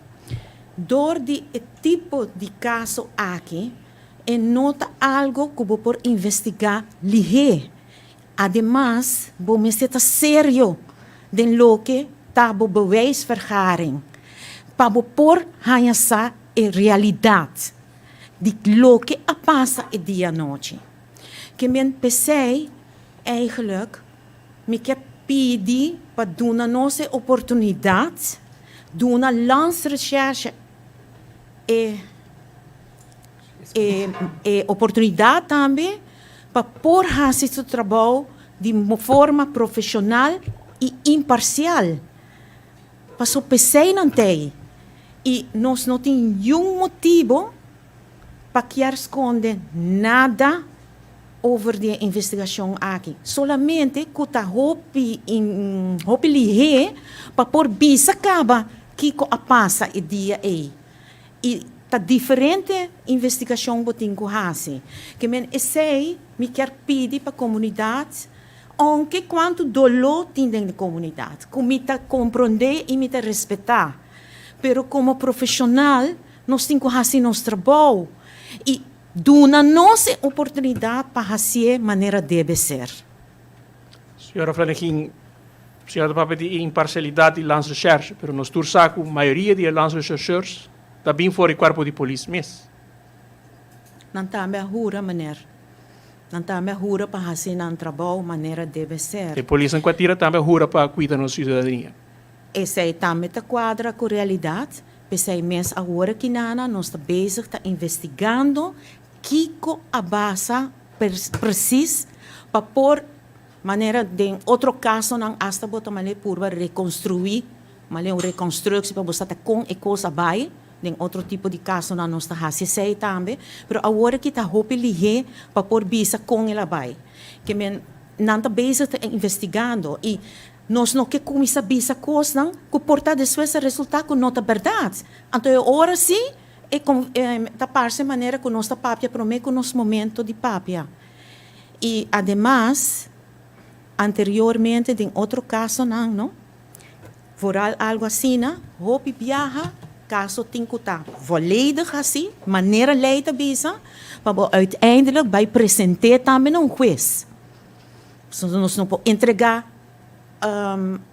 D: Door di e tipo di caso aki, E no ta algo ku bo por investigá lihé. Ademas, bo mester ta serio den loke ta bo bewijsvergaring pa bo por haña sa e realidat di loke a pasa e dia anochi. Ke men p'esei, eigenlijk, mi ke pidi pa duna nos e oportunidat, duna Landsrecherche e. E e oportunidat tambe pa por hasi su trabou di forma profeshonal i imparsial. Paso p'esei nan t'ei i nos no tin niun motibu pa kier skonde nada over di e investigashon aki. Solamente ku ta hopi hopi lihé pa por bisa kaba kiko a pasa e dia ei. I ta diferente investigashon bo tin ku hasi. Ke men esei mi kier pidi pa komunidat, ounke kuantu doló tin den di komunidat, ku mi ta komprondé i mi ta respetá, pero komo profeshonal nos tin ku hasi nos trabou i duna nos e oportunidat pa hasié manera debe ser.
A: Señora Flanegin, Señor ta papia di e imparcialidad di Landsrecherche, pero nos tur sa cu mayoria di e landsrechercheurs ta bin for e cuerpo di polis mes.
D: Nan tambe a hura, meneer. Nan tambe a hura pa haci nan trabou manera debe ser.
A: E polisnan cu a tira tambe a hura pa cuida nos ciudadania.
D: Esey tambe ta cuadra cu realidad. P'esey mes awor aki nana nos ta bezig ta investigando kico a basa precies pa por Manera den otro kasonan asta bo ta mane purba rekonstruí, mane un rekonstruksie pa bo sa ta kon e kos a bai. Den otro tipo di kasonan nos ta hasi esei tambe, pero awor aki ta hopi lihé pa por bisa kon el a bai. Ke men nan ta bezig ta investigando i nos no ke kuminsá bisa kosnan ku por ta despues a resultá ku no ta bèrdat. Anto e ora sí e ta parse manera ku nos ta papia promé ku nos momento di papia. I ademas, anteriormente den otro kasonan, no, vooral algu asina, hopi biaha kaso tin ku ta volledig hasi, manera lei ta bisa, pa bo uiteindelijk bai present'é tambe na un hues. Pasobra nos no por entregá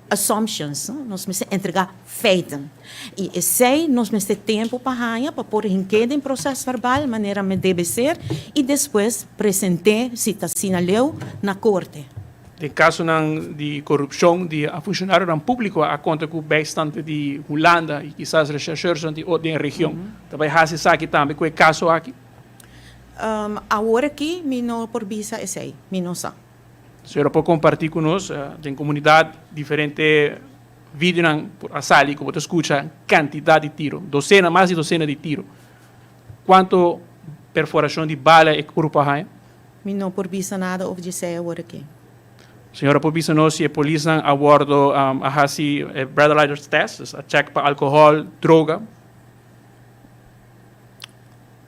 D: assumptions, nos mester entrega feiten. I esei nos mester tempu pa haña pa por hink'é den proses verbal manera me debe ser i despues present'é, si ta asina leu, na korte.
A: Den kasonan di korupshon di funshonarionan públiko a konta ku bijstand di Hulanda i kisas rechercheursnan di den region ta bai hasi esaki tambe ku e kaso aki?
D: Awor aki mi no por bisa esei, mi no sa.
A: Señora por comparti cu nos den comunidad diferente videonan por a sali cu bo ta scucha cantidad di tiro, docena, mas di docena di tiro. Kuantu perforashon di bala e kurpa a haña?
D: Mi no por bisa nada over djesei awor aki.
A: Señora por bisa nos si e polisnan a wordo a hasi e breathalyzer test, dus a check pa alcohol, droga?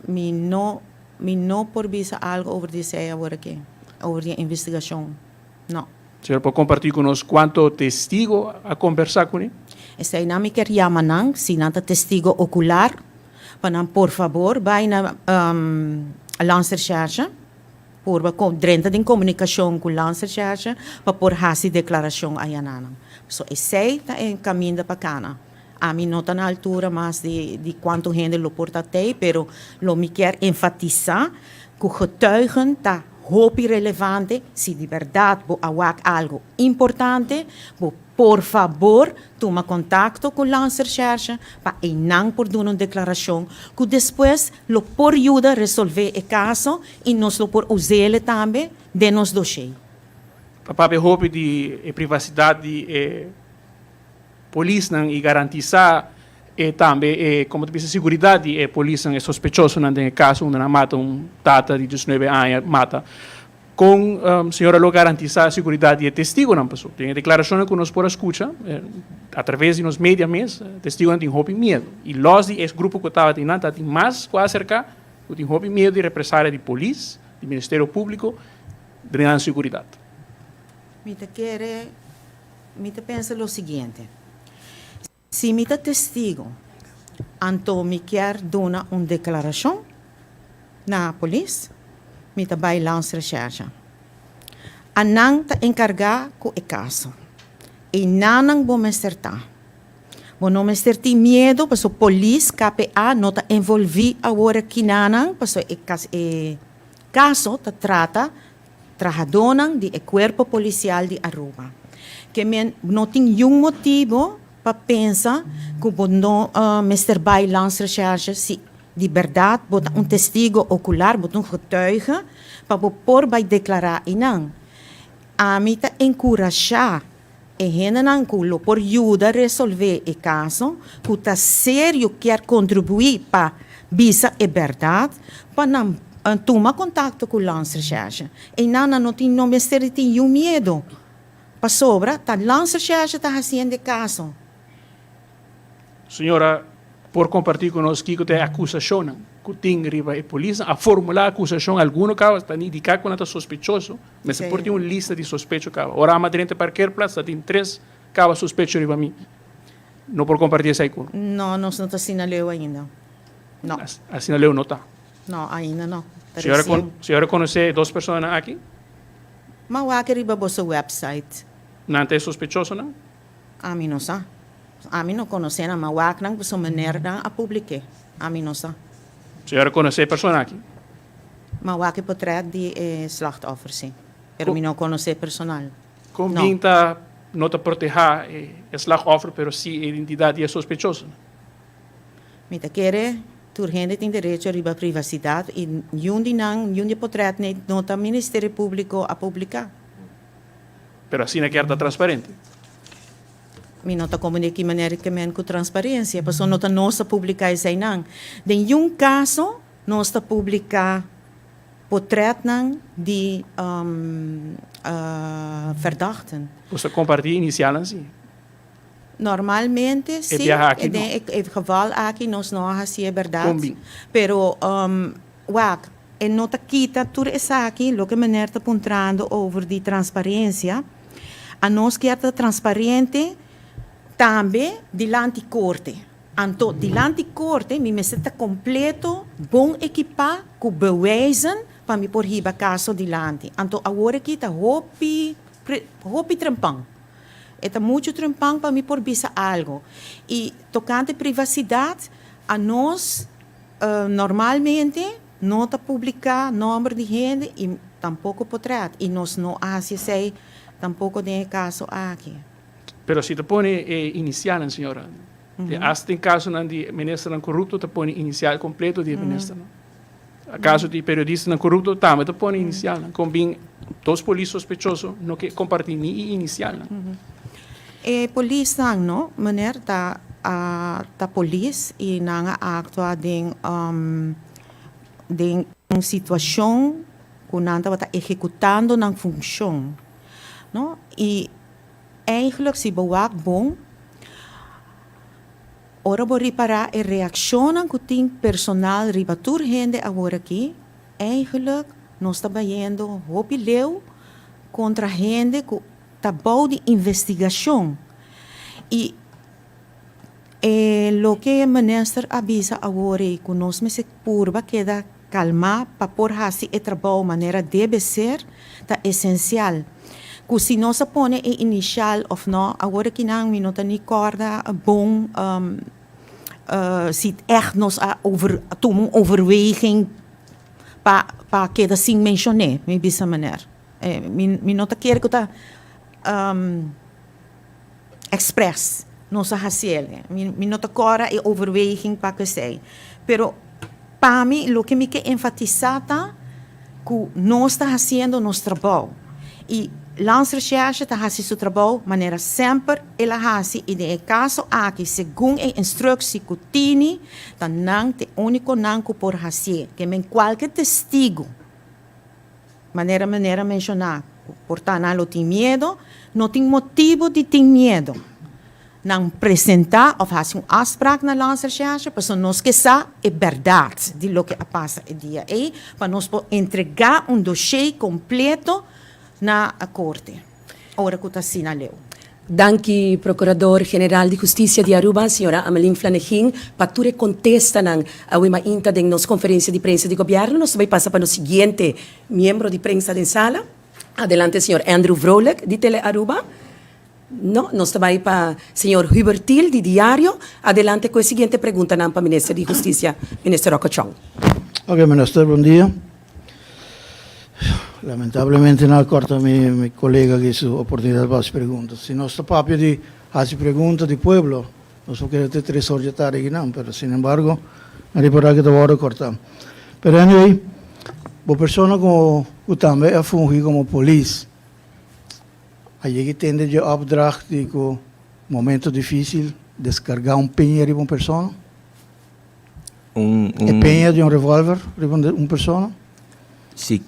D: Mi no mi no por bisa algo over djesei awor aki, over di e investigacion. No.
A: Señora por comparti cu nos cuanto testigo a combersa cune?
D: Eseinan mi kier yama nan, si nan ta testigo ocular, pa nan por fabor bai na Landsrecherche, purba drenta den komunikashon ku Landsrecherche pa por hasi deklarashon ayananan. So esei ta e kaminda pa kana. Ami no ta na altura mas di di kuantu hende lo por ta tei, pero lo mi kier enfatisá ku getuigen ta hopi relevante, si di bèrdat bo a wak algu importante, bo Por fabor tuma kontakto ku Landsrecherche pa einan por duna un deklarashon ku despues lo por yuda resolvé e kaso i nos lo por us'ele tambe den nos doshé.
A: Ta papia hopi di e privasidat di e polisnan i garantisá e tambe e, komo ta bisa, seguridat di e polisnan, e sospechosonan den e kaso unda nan mata un tata di diesnuebe aña mata. Kon señora lo garantisá seguridat di e testigonan? Pasobra den e deklarashonnan ku nos por a skucha atraves di nos media mes, testigonan tin hopi miedu. I lòs di e grupo ku tabatin nan, tabatin mas ku a aserká ku tin hopi miedu di represalia di polis, di Ministerio Públiko, den nan seguridat.
D: Mi ta kere, mi ta pensa lo siguiente. Si mi ta testigo, anto mi kier duna un declaracion na polis, mi ta bay Landsrecherche. Anan ta encarga cu e caso. Einanan bo mester ta. Bo no mester tin miedo paso polis, KPA, no ta envolvi awor akinanan paso e e caso ta trata Trahadónan di e Kuerpo Polisial di Aruba. Ke men no tin yun motibo pa pensa ku bo no mester bai Landsrecherche si di bèrdat bo ta un testigo okular, bo ta un getuige, pa bo por bai deklará einan. Ami ta enkurashá e hendenan ku lo por yuda resolvé e kaso, ku ta serio kier kontribuí pa bisa e bèrdat, pa nan tuma kontakto ku Landsrecherche. Einan nan no tin no mester di tin niun miedu, pasobra ta Landsrecherche ta hasiendo e kaso.
A: Señora por comparti cu nos kico ta e acusacionnan cu tin riba e polisnan? A formula acusacion alguno caba? Ta indica cu nan ta sospechoso? Mester por tin un lista di sospecho caba. Ora ama drenta parkeerplaats ta tin tres caba sospecho riba mi. No por comparti esai cu.
D: No, nos no ta asina leu ainda. No.
A: Asina leu no ta.
D: No, ainda no. Ta
A: Señora
D: recien.
A: Señora conoce e dos personanan aki?
D: M'a wak riba boso website.
A: Nan ta e sospechosonan?
D: Ami no sa. Ami no conoce nan, m'a wak nan pasobra meneer nan a publike. Ami no sa.
A: Señora conoce e persona aki?
D: M'a wak e potret di e slachtoffer, si. Pero mi no conoce personal.
A: Con
D: No.
A: bin ta no ta proteha e slachtoffer pero si e identidad di e sospechoso?
D: Mi ta kere tur hende tin derecho riba privacidad y niun di nan, niun di e potret no ta Ministerio Publico a publica.
A: Pero asina kier ta transparente.
D: Mi no ta komprendé ki manera ke men ku transparensia, pasobra no ta nos ta publiká eseinan. Den yun kaso nos ta publiká potretnan di verdachten.
A: Nos ta kompartí inisialnan si?
D: Normalmente si,
A: E biaha aki no.
D: Den e geval aki nos no a hasié bèrdat.
A: Kon bin?
D: Pero wak, e no ta kita tur esaki, loke meneer ta puntrando over di transparencia, anos kier ta transparente tambe dilanti corte. Anto dilanti corte mi mester ta completo, bon ekipa cu bewijzen pa mi por hiba caso dilanti. Anto awor aki ta hopi, hopi trempan. E ta muchu trempan pa mi por bisa algo. Y tocante privacidad, anos Normalmente no ta publica nomber di hende y tampoco potret y nos no a haci esey tampoco den e caso aki.
A: Pero si ta pone e inicialnan, señora. De hasta den casonan di ministernan corrupto ta pone inicial completo di e ministernan. A caso di periodistanan corrupto tambe ta pone inicialnan. Con bin dos polis sospechoso no ke comparti ni e inicialnan.
D: E polisnan no, meneer, ta ta polis y nan a actua den. den un situashon ku nan tabata ehekutando nan funshon, no? I eigenlijk si bo wak bon, ora bo ripará e reakshonnan ku tin personal riba tur hende aworakí, eigenlijk nos ta bayendo hopi leu kontra hende ku ta bou di investigashon. I e loke minister a bisa awor ei ku nos mester purba keda kalmá pa por hasi e trabou manera debe ser, ta esensial. Ku si nos a pone e inishal òf no, awor akinan mi no ta ni kòrda bon si ègt nos a over tuma un overweging pa pa keda sin menshon'é, mi bisa meneer. Mi mi no ta kere ku ta Express nos a haciel. Mi mi no ta cora e overweging pa esey. Pero pa mi loke mi ke enfatisa ta cu nos ta haciendo nos trabou y Landsrecherche ta haci su trabou manera semper el a haci y den e caso aki segun e instructie cu tini ta nan t'e uniconan cu por hacié. Ke men cualke testigo. Manera meneer a menshoná, por ta nan lo tin miedo, no tin motibu di tin miedo. Nan presentá òf hasi un afsprak na Landsrecherche pasobra nos ke sa e bèrdat di loke a pasa e dia ei pa nos por entregá un doshé kompleto na korte ora ku ta asina leu.
B: Danki Procurador General di Husticia di Aruba, señora Amelin Flanegin, pa tur e contestanan awe mainta den nos conferencia di prensa di Gobierno. Nos ta bay pasa pa nos siguiente miembro di prensa den sala. Adelante señor Andrew Vrolijk di Tele Aruba. No, nos ta bay pa señor Hubert Thiel di Diario. Adelante cu e siguiente preguntanan pa Minister di Husticia, Minister Rocco Chong.
E: Ok, Minister, bon dia. Lamentablemente nan a corta mi mi colega aki su oportunidad pa haci pregunta. Si nos ta papia di haci pregunta di pueblo, nos por keda te tres or dje tardi aki nan, pero sin embargo a ripara cu ta wordo corta. Pero anyway, bo persona como cu tambe a fungi como polis, a yega y tende dje opdracht di cu momento dificil descarga un peña riba un persona?
C: Un,
E: E
C: un.
E: peña di un revolver riba un, un persona?
C: Si,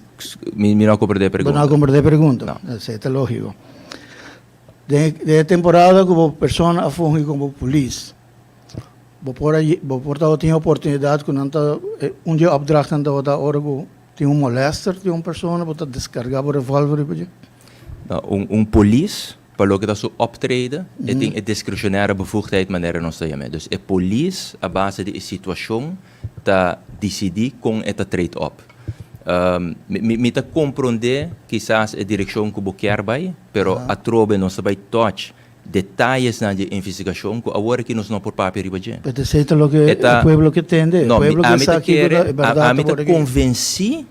C: mi, mi no a comprende e
E: Bo
C: pregunta.
E: no a comprende e pregunta?
C: No.
E: Esei ta logico. Den, den e temporada cu bo persona a fungi como polis, bo por a, bo por tabatin e oportunidad cu nan ta, un di e opdrachtnan tabata ora cu tin un molester di un persona, bo ta descarga bo revolver riba dje?
C: No, un, un polis Pa loke ta su optreden, e tin e discretionaire bevoegdheid manera nos ta yam'é. Dus e polis a base di e situacion ta dicidi con e ta treed op. Mi mi ta comprende kisas e direccion cu bo kier bay, pero atrobe nos ta bay touch detayesnan di e investigacion cu awor aki nos no por papia riba dje.
E: Pero esey ta loke
C: E
E: e
C: ta,
E: pueblo ke tende, e
C: no, mi
E: pueblo ke
C: ami ta
E: sa kico ta
C: kere,
E: e berdad
C: ami ta
E: awor aki.
C: convenci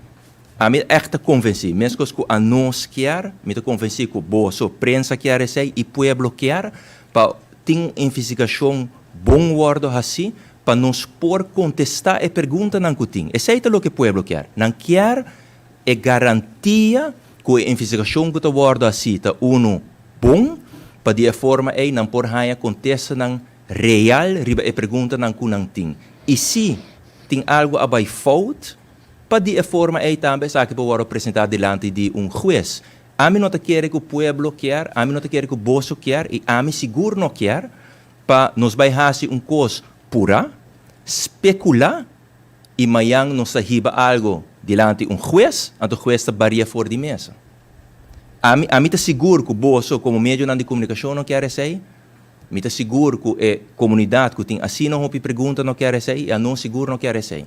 C: Ami ègt ta konvensí, meskos ku anos kier, mi ta konvensí ku boso, prensa kier esei i pueblo kier, pa tin un investigashon bon wòrdu hasí pa nos por kontestá e preguntanan ku tin. Esei ta loke pueblo kier. Nan kier e garantia ku e investigashon ku ta wòrdu hasí ta unu bon, pa di e forma ei nan por haña kontestanan real riba e preguntanan ku nan tin. I si tin algu a bai fout, Pa di e forma ei tambe esaki por wòrdu presentá dilanti di un hues. Ami no ta kere ku pueblo kier, ami no ta kere ku boso kier i ami sigur no kier pa nos bai hasi un kos purá, spekulá i mañan nos ta hiba algu dilanti un hues, anto hues ta baria for di mesa. Ami ami ta sigur ku boso komo medionan di komunikashon no kier esei, mi ta sigur ku e komunidat ku tin asina hopi pregunta no kier esei i anos sigur no kier esei.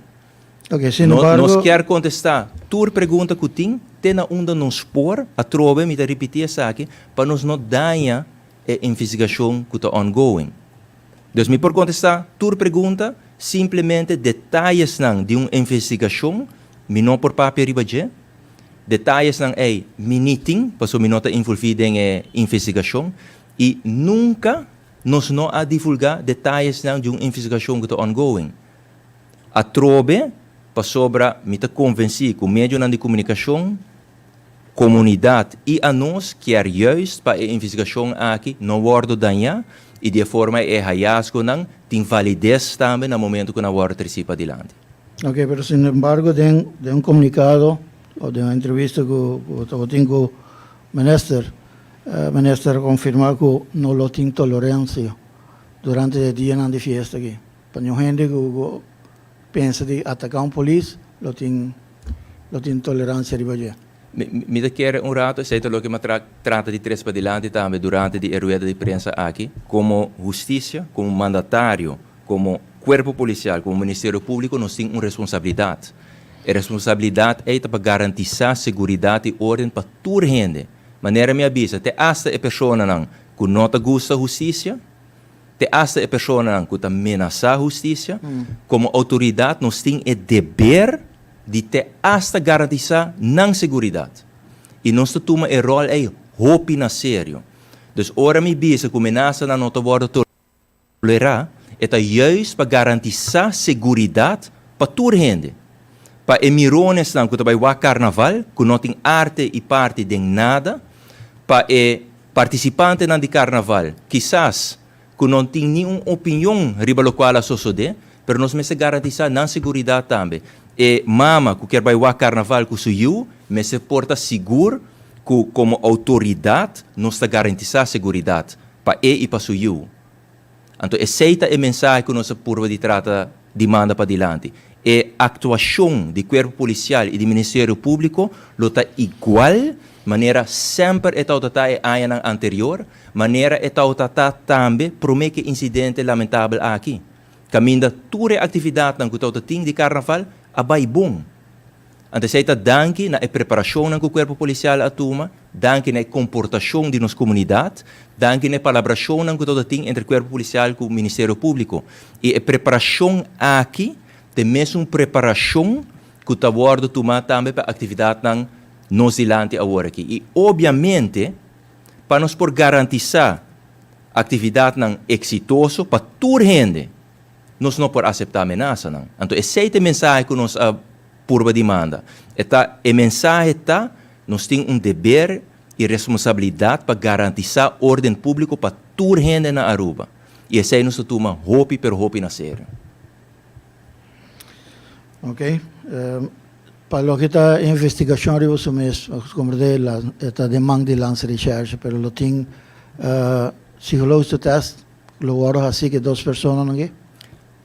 E: Ok, sin
C: No,
E: embargo.
C: nos kier contesta tur pregunta cu tin, te na unda nos por, atrobe mi ta ripiti esaki, pa nos no daña e investigacion cu ta ongoing. Dus mi por contesta tur pregunta, simplemente detayesnan di un investigacion mi no por papia riba dje, detayesnan ey mi ni tin, pasobra mi no ta involvi den e investigacion, y nunca nos no a divulga detayesnan di un investigacion cu ta ongoing. Atrobe, pasobra mi ta konvensí ku medionan di komunikashon, komunidat i anos kier juist pa e investigashon aki no wòrdu dañá i di e forma e hayasgonan tin valides tambe na momentu ku nan wòrdu tresí padilanti.
E: Ok, pero sin embargo den den un comunicado o den un entrevista cu cu tabatin cu minister, minister a confirma cu no lo tin tolerancia durante e dianan di fiesta aki. Pa niun hende cu cu pensa di ataca un polis lo tin lo tin tolerancia riba dje.
C: Mi mi ta kere un rato, esei ta loke mi a tra trata di tres padilanti tambe durante di e rueda di prensa aki, como husticia, como mandatario, Komo kuerpo polisial, komo Ministerio Públiko nos tin un responsabilidat. E responsabilidat ei ta pa garantisá seguridat i órden pa tur hende. Manera mi a bisa, te asta e personanan ku no ta gusta hustisia, te asta e personanan ku ta menasá hustisia, komo outoridat nos tin e deber di te asta garantisá nan seguridat. I nos ta tuma e ròl ei hopi na serio. Dus ora mi bisa ku menasanan no ta wòrdu Tolerá, e ta juist pa garantisá seguridat pa tur hende. Pa e mironesnan ku ta bai wak karnaval, ku no tin arte i parti den nada, pa e partisipantenan di karnaval, kisas ku no tin ni un opinion riba lokual a sosodé, pero nos mester garantisá nan seguridat tambe. E mama ku kier bai wak karnaval ku su yu mester por ta sigur ku komo outoridat nos ta garantisá seguridat pa e i pa su yu. Anto esei ta e mensahe ku nos a purba di trata di manda padilanti. E aktuashon di Kuerpo Polisial i di Ministerio Públiko lo ta igual manera semper e tabata ta e añanan anterior, manera e tabata ta tambe promé ku e insidente lamentabel aki, kaminda tur e aktividatnan ku tabata tin di karnaval a bai bon. Anto esei ta danki na e preparashonnan ku Kuerpo Polisial a tuma, danki na e komportashon di nos komunidat, danki na e palabrashonnan ku tabata tin entre Kuerpo Polisial ku Ministerio Públiko. I e preparashon aki ta e mesun preparashon ku ta wòrdu tumá tambe pa aktividatnan nos dilanti awor aki. I obiamente pa nos por garantisá aktividatnan eksitoso pa tur hende, Nos no por aseptá menasanan. Anto esei ta e mensahe ku nos a purba di manda. E ta, e mensahe ta, nos tin un deber i responsabilidat pa garantisá órden públiko pa tur hende na Aruba. I esei nos ta tuma hopi pero hopi na serio.
E: Ok. Pa loke ta e investigashon riba su mes, komprendé e ta den man di Landsrecherche, pero lo tin psicologische test Lo wòrdu hasí ku e dos personanan aki?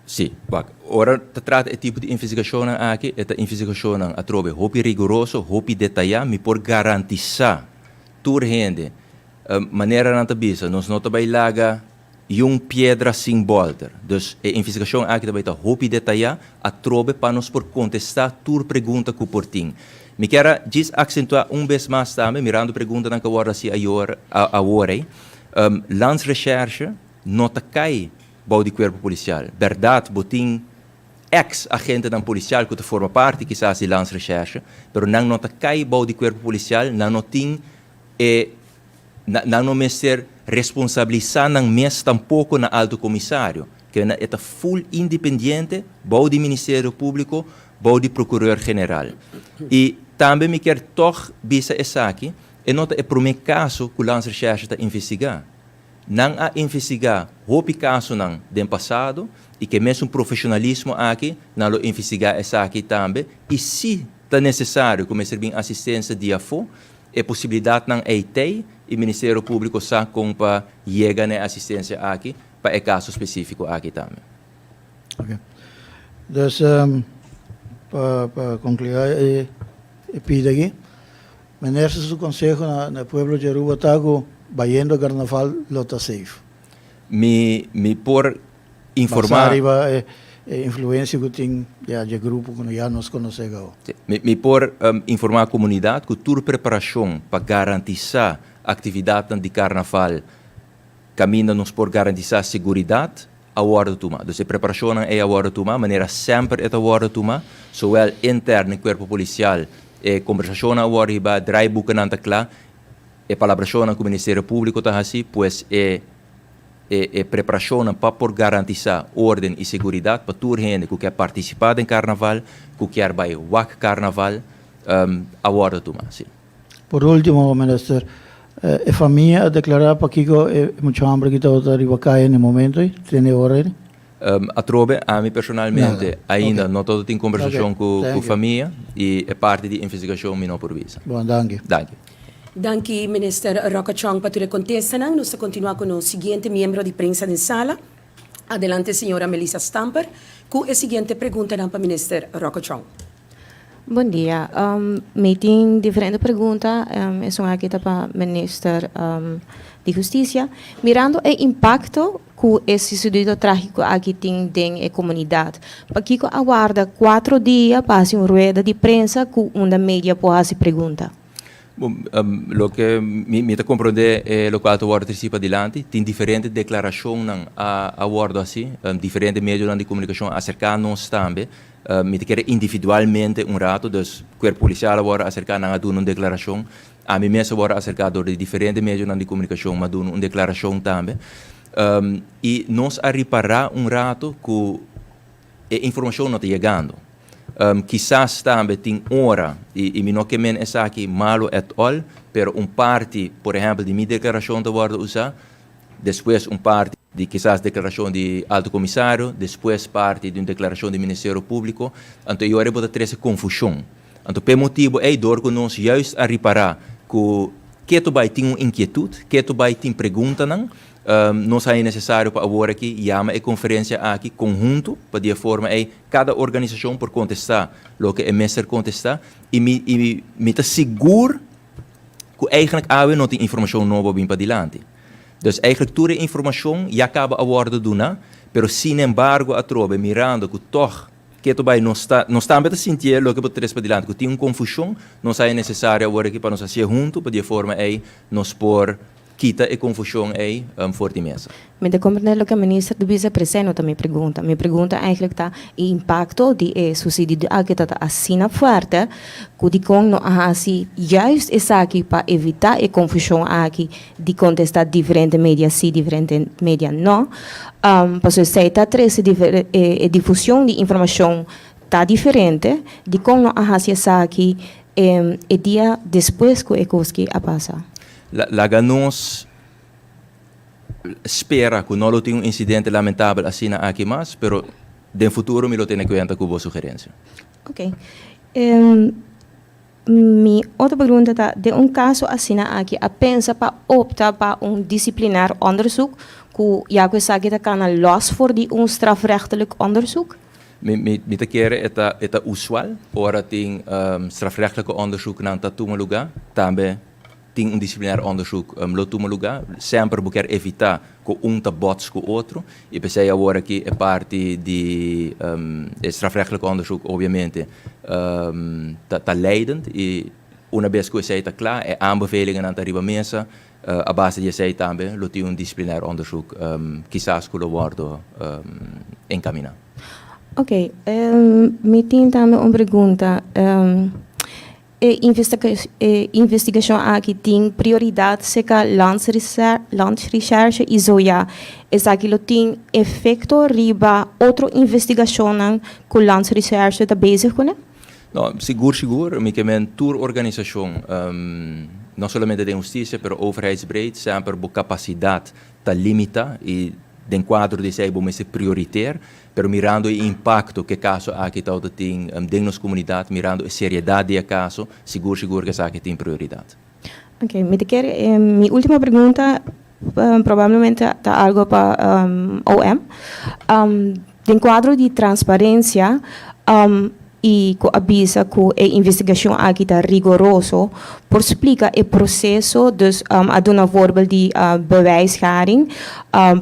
C: Sí, wak. Ora ta trata e tipo di investigashonnan aki, e ta investigashonnan atrobe hopi riguroso, hopi detayá. Mi por garantisá tur hende, manera nan ta bisa, nos no ta bai laga yun piedra sin bòlter. Dus e investigashon aki ta bai ta hopi detayá atrobe pa nos por kontestá tur pregunta ku por tin. Mi kier a djis aksentuá un bes mas tambe, mirando preguntanan ku a wòrdu hasí ayor, awor ei, Landsrecherche no ta kai bou di kuerpo polisial. Bèrdat bo tin eks agentenan polisial ku ta forma parti kisas di Landsrecherche, pero nan no ta kai bou di kuerpo polisial, nan no tin e nan no mester responsabilisá nan mes tampoko na Alto Komisario. Ke nan e ta ful independiente bou di Ministerio Públiko, bou di Prokureur General. I tambe mi kier tòg bisa esaki, E no ta e promé kaso ku Landsrecherche ta investigá. Nan a investigá hopi kasonan den pasado i ku e mesun profeshonalismo aki nan lo investigá esaki tambe i si ta nesesario ku mester bin asistensia di afó, e posibilidatnan ei t'ei i Ministerio Públiko sa kon pa yega na e asistensia aki pa e kaso spesífiko aki tambe.
E: Ok. Dus pa pa konkluá e e pida aki, Minister su konseho na na e pueblo di Aruba ta ku bayendo karnaval lo ta safe.
C: Mi mi por informá.
E: Basá riba e e influensia ku tin ya dje grupo ku ya nos konosé gou.
C: Si. Mi mi por informá komunidat ku tur preparashon pa garantisá aktividatnan di karnaval kaminda nos por garantisá seguridat a wòrdu tumá. Dus e preparashonnan ei a wòrdu tumá manera semper e ta wòrdu tumá, zowel interno e kuerpo polisial, e kombersashonnan a wòrdu hibá, draaiboekennan ta kla, e palabrashonnan ku Ministerio Públiko ta hasi, pues e e e preparashonnan pa por garantisá órden i seguridat pa tur hende ku kier partisipá den karnaval, ku kier bai wak karnaval, a wòrdu tumá, sí.
E: Por ultimo, Minister, e famia a declara pakico e mucha homber aki tabata riba caya na e momento ey, tene ora ey?
C: Atrobe, ami personalmente ainda no todo tin conversacion cu famia y e parti di investigacion mi no por bisa.
E: Bon, danki.
C: Danki.
B: Danki Minister Rocco Chong pa tur e contestanan. Nos ta continua cu nos siguiente miembro di prensa den sala. Adelante señora Melissa Stamper cu e siguiente preguntanan pa Minister Rocco Chong.
F: Bon dia. Mi tin diferente pregunta. Esun aki ta pa Minister di Husticia. Mirando e impacto cu e sucedido tragico aki tin den e comunidad, pakico a warda cuatro dia pa haci un rueda di prensa cu unda media por haci pregunta?
C: Bon, loke mi ta komprondé e lokual ta wòrdu tresí padilanti, tin diferente deklarashonnan a wòrdu hasi, diferente medionan di komunikashon a aserká nos tambe. Mi ta kere individualmente un rato, dus kuerpo polisial a wòrdu aserká, nan a duna un deklarashon. Ami mes a wòrdu aserká dor di diferente medionan di komunikashon, mi a duna un deklarashon tambe. I nos a ripará un rato ku E informashon no ta yegando. Kisas tambe tin ora, i mi no ke men esaki malu at all, pero un parti, por ehèmpel, di mi deklarashon ta wòrdu usá, despues un parti di kisas deklarashon di Alto Komisario, despues parti di un deklarashon di Ministerio Públiko, anto e ora bo ta trese konfushon. Anto p'e motibu ei, dor ku nos juist a ripará ku ketu bai tin un inkietut, ketu bai tin preguntanan, Nos haña nesesario pa awor aki yama e konferensia aki konhunto pa di e forma ei kada organisashon por kontestá loke e mester kontestá i mi i mi ta sigur ku eigentlik awe no tin informashon nobo bin padilanti. Dus eigentlik tur e informashon ya kaba a wòrdu duná pero sinembargo atrobe mirando ku tòg Keto bai nos ta nos tambe ta sintié loke bo ta tres padilanti ku tin un konfushon nos haña nesesario awor aki pa nos hasié hunto pa di e forma ei nos por Kita e confusion ey for di mesa.
F: Mi ta comprende loke minister ta bisa pero esey no ta mi pregunta. Mi pregunta eigenlijk ta e impacto di e sucedido aki ta ta asina fuerte cu dicon no a haci juist esaki pa evita e confusion aki di contesta diferente media si diferente media no. Pasobra esey ta trece e difusion di informacion ta diferente dicon no a haci esaki e dia despues cu e cos ki a pasa.
C: Laga nos spera ku no lo tin un insidente lamentabel asina aki mas, pero den futuro mi lo tene kuenta ku bo sugerensia.
F: Ok. Mi otro pregunta ta, den un kaso asina aki a pensa pa opta pa un disciplinair onderzoek ku ya ku esaki ta kana los for di un strafrechtelijk onderzoek?
C: Mi ta kere e ta e ta usual ora tin strafrechtelijke onderzoeknan ta tuma lugá, tambe tin un disciplinair onderzoek lo tuma lugá. Semper bo kier evitá ku un ta bots ku otro i p'esei awor aki e parti di e strafrechtelijk onderzoek obviamente ta leidend i una bes ku esei ta kla e aanbevelingennan ta riba mesa a base di esei tambe lo tin un disciplinair onderzoek kisas ku lo wòrdu enkaminá.
F: Oké, mi tin tambe un pregunta. E investigashon aki tin prioridat serka Landsrecherche i zo ya, esaki lo tin efekto riba otro investigashonnan ku Landsrecherche ta bezig kuné?
C: No, sigur sigur. Mi ke men tur organisashon, no solamente den hustisia pero overheidsbreed, semper bo kapasidat ta limita i den kuadro di esei bo mester prioriteer. Pero mirando e impacto cu e caso aki tawata tin den nos comunidad, mirando e seriedad di e caso, sigur sigur cu esaki tin prioridad.
F: Ok, mi ta kere, mi ultimo pregunta probablemente ta algo pa OM. Den cuadro di transparencia, y cu a bisa cu e investigacion aki ta rigoroso, por splica e proceso, dus a duna voorbeeld di bewijsgaring,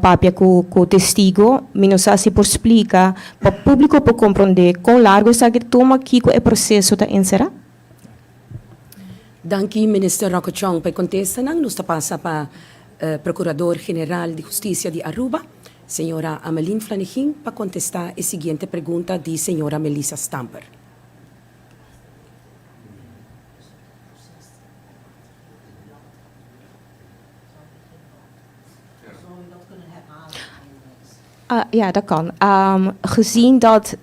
F: papia cu cu testigo, mi no sa si por splica pa publico por compronde con largo esaki ta tuma, kico e proceso ta encera?
B: Danki Minister Rocco Chong pa e contestanan. Nos ta pasa pa Procurador General di Husticia di Aruba. Señora Ameline Flanegin pa contesta e siguiente pregunta di señora Melissa Stamper.
F: Ja, dat kan. Gezien dat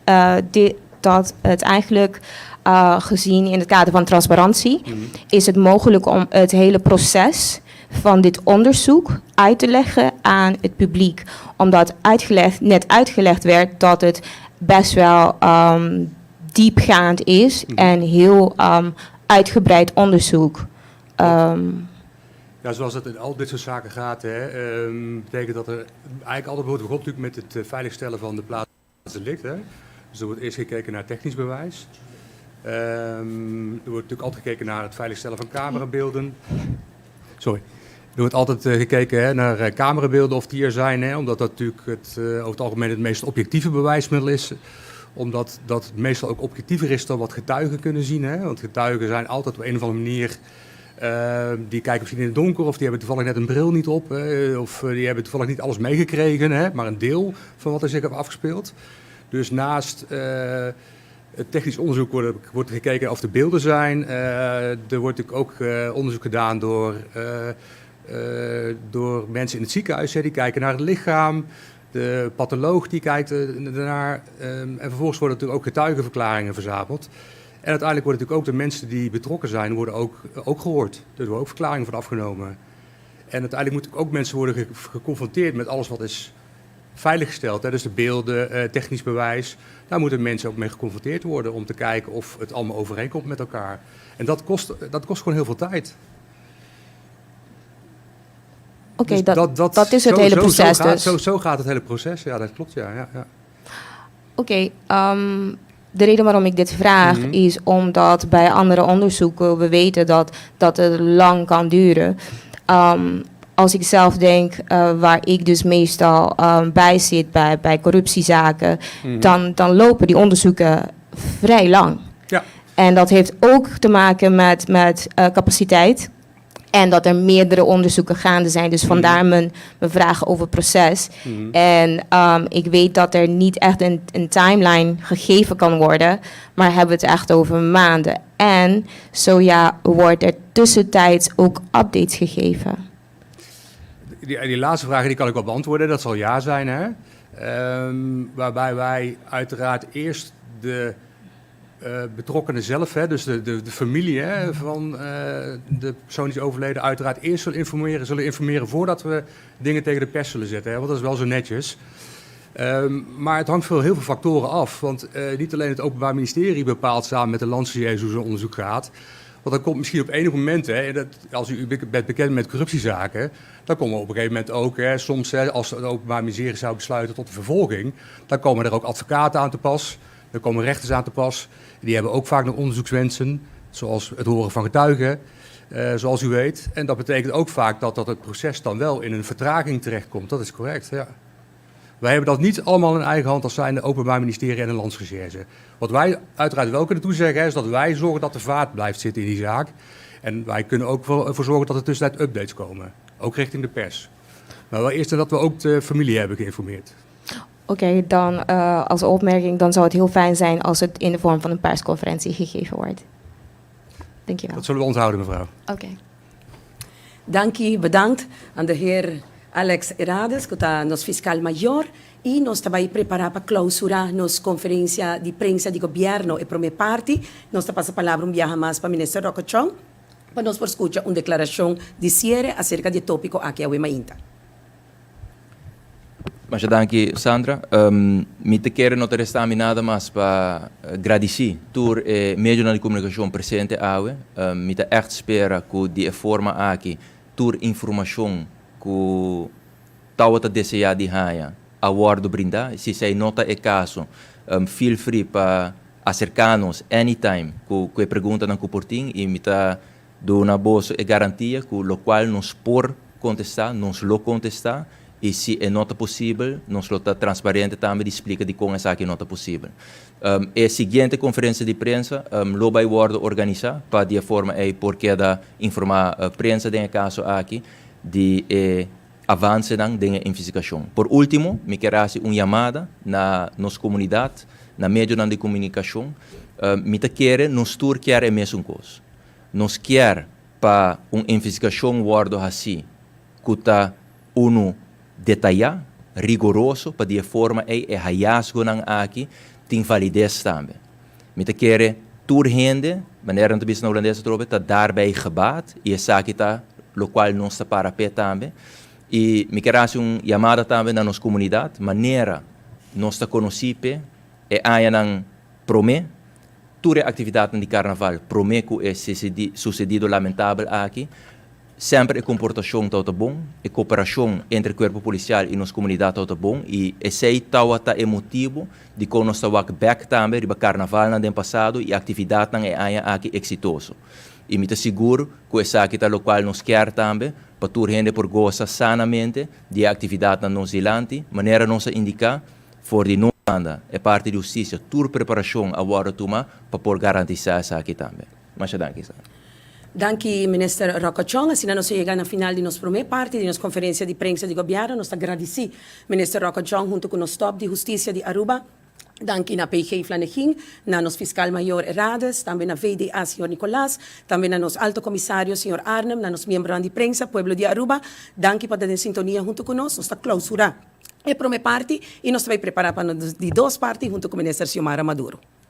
F: dit dat het eigenlijk gezien in het kader van transparantie is het mogelijk om het hele proces. van dit onderzoek uit te leggen aan het publiek? Omdat uitgelegd, net uitgelegd werd dat het best wel diepgaand is en heel uitgebreid onderzoek.
G: Ja, zoals het in al dit soort zaken gaat, hè, betekent dat er eigenlijk altijd wordt begonnen natuurlijk met het veiligstellen van de plaats delict. Hè. Dus er wordt eerst gekeken naar technisch bewijs. Er wordt natuurlijk altijd gekeken naar het veiligstellen van camerabeelden. Sorry. Er wordt altijd gekeken, hè, naar camerabeelden of die er zijn, hè, omdat dat natuurlijk over het algemeen het meest objectieve bewijsmiddel is. Omdat dat meestal ook objectiever is dan wat getuigen kunnen zien. Hè? Want getuigen zijn altijd op een of andere manier. Die kijken misschien in het donker of die hebben toevallig net een bril niet op. Hè, of die hebben toevallig niet alles meegekregen, hè, maar een deel van wat er zich heeft afgespeeld. Dus naast het technisch onderzoek wordt gekeken of er beelden zijn. Er wordt natuurlijk ook onderzoek gedaan door mensen in het ziekenhuis. Hè, die kijken naar het lichaam. De patholoog die kijkt ernaar. En vervolgens worden natuurlijk ook getuigenverklaringen verzameld. En uiteindelijk worden natuurlijk ook de mensen die betrokken zijn, worden ook gehoord. Er worden ook verklaringen van afgenomen. En uiteindelijk moeten ook mensen worden geconfronteerd met alles wat is veiliggesteld. Hè? Dus de beelden, technisch bewijs. Daar moeten mensen ook mee geconfronteerd worden om te kijken of het allemaal overeenkomt met elkaar. En dat kost gewoon heel veel tijd.
F: Oké,
G: Dus
F: dat is het hele proces dus.
G: Zo gaat het hele proces, ja, dat klopt, ja.
F: Oké, de reden waarom ik dit vraag is omdat bij andere onderzoeken we weten dat het lang kan duren. Als ik zelf denk, waar ik dus meestal bij zit bij corruptiezaken, dan lopen die onderzoeken vrij lang. En dat heeft ook te maken met capaciteit. En dat er meerdere onderzoeken gaande zijn. Dus vandaar mijn vragen over proces. En ik weet dat er niet echt een timeline gegeven kan worden. Maar hebben we het echt over maanden. En zo ja, wordt er tussentijds ook updates gegeven?
G: Die laatste vraag die kan ik wel beantwoorden. Dat zal ja zijn. Hè? Waarbij wij uiteraard eerst de betrokkenen zelf, hè, dus de familie, hè, van de persoon die is overleden, uiteraard eerst zullen informeren voordat we dingen tegen de pers zullen zetten. Hè, want dat is wel zo netjes. Maar het hangt van heel veel factoren af. Want niet alleen het Openbaar Ministerie bepaalt samen met de landsrecherche hoe zo'n onderzoek gaat. Want dan komt misschien op enig moment, hè, dat, als u bent bekend met corruptiezaken, dan komen op een gegeven moment ook, hè, soms hè, als het Openbaar Ministerie zou besluiten tot de vervolging, dan komen er ook advocaten aan te pas, er komen rechters aan te pas. Die hebben ook vaak nog onderzoekswensen, zoals het horen van getuigen, zoals u weet. En dat betekent ook vaak dat het proces dan wel in een vertraging terechtkomt. Dat is correct, ja. Wij hebben dat niet allemaal in eigen hand als zijnde Openbaar Ministerie en de Landsrecherche. Wat wij uiteraard wel kunnen toezeggen, is dat wij zorgen dat de vaart blijft zitten in die zaak. En wij kunnen ook wel ervoor zorgen dat er tussentijd updates komen. Ook richting de pers. Maar wel eerst dat we ook de familie hebben geïnformeerd.
F: Oké, dan als opmerking, dan zou het heel fijn zijn als het in de vorm van een persconferentie gegeven wordt. Dankjewel.
G: Dat zullen we onthouden, mevrouw.
F: Oké.
B: Danki, bedankt aan de heer Alex Herades, ku ta nos fiskal mayor, i nos ta bai prepará pa klousurá nos konferensia di prensa di gobièrnu e promé parti. Nos ta pasa palabra un biaha mas pa minister Rocco Chong, pa nos por skucha un deklarashon di siere aserka di e tópiko aki awe mainta.
C: Masha danki, Sandra. Mi ta kere no ta resta mi nada mas pa gradisí tur e medio di komunikashon presente awe. Mi ta echt spera ku di e forma aki tur informashon ku tabata deseá di haña a wòrdu brindá. Si esei no ta e kaso, feel free pa aserká nos anytime ku e preguntanan ku por tin i mi ta duna boso e garantia ku lokual nos por kontestá, nos lo kontestá i si e no ta posibel, nos lo ta transparente tambe di splika di kon esaki no ta posibel. E siguiente konferensia di prensa lo bai wòrdu organisá pa di forma ei por keda informá prensa den e kaso aki di e avansenan den e investigashon. Por último, mi ke hasi un yamada na nos komunidat, na medio di komunikashon. Mi ta kere nos tur ke e mesun kos. Nos ke pa un investigashon wòrdu hasí ku ta unu detayá, riguroso, pa di forma ei e hallazgonan aki tin valides tambe. Mi ta kere tur hende, manera nan ta bisa na hulandes atrobe, ta daarbij gebaat i esaki ta. locual nos ta para p'e tambe. Y mi kier haci un yamada tambe na nos comunidad, manera nos ta conoci p'e e añanan prome, tur e actividadnan di Carnaval prome cu e sucedido lamentabel aki, Semper e komportashon tabata bon, e koperashon entre kuerpo polisial i nos komunidat tabata bon i esei tawata e motibu dikon nos ta wak bèk tambe riba karnavalnan den pasado i aktividatnan e aña aki eksitoso. I mi ta sigur ku esaki ta lokual nos kier tambe pa tur hende por gosa sanamente di e aktividatnan nos dilanti, manera nos a indiká for di nos banda, e parti di hustisia, tur preparashon a wòrdu tuma pa por garantisá esaki tambe. Masha danki, Sara.
B: Danki Minister Rocco Chong. Asina nos a yega na final di nos prome parti di nos conferencia di prensa di Gobierno. Nos ta gradici Minister Rocco Chong hunto cu nos top di Husticia di Aruba. Danki na PG Flanegin, na nos Fiscal Mayor Erades, tambe na VDA Señor Nicolas, tambe na nos Alto Comisario Señor Arnhem, na nos miembronan di prensa, pueblo di Aruba. Danki pa ta den sintonia hunto cu nos. Nos ta clausura e prome parti y nos ta bay prepara pa nos di dos parti hunto cu Minister Xiomara Maduro.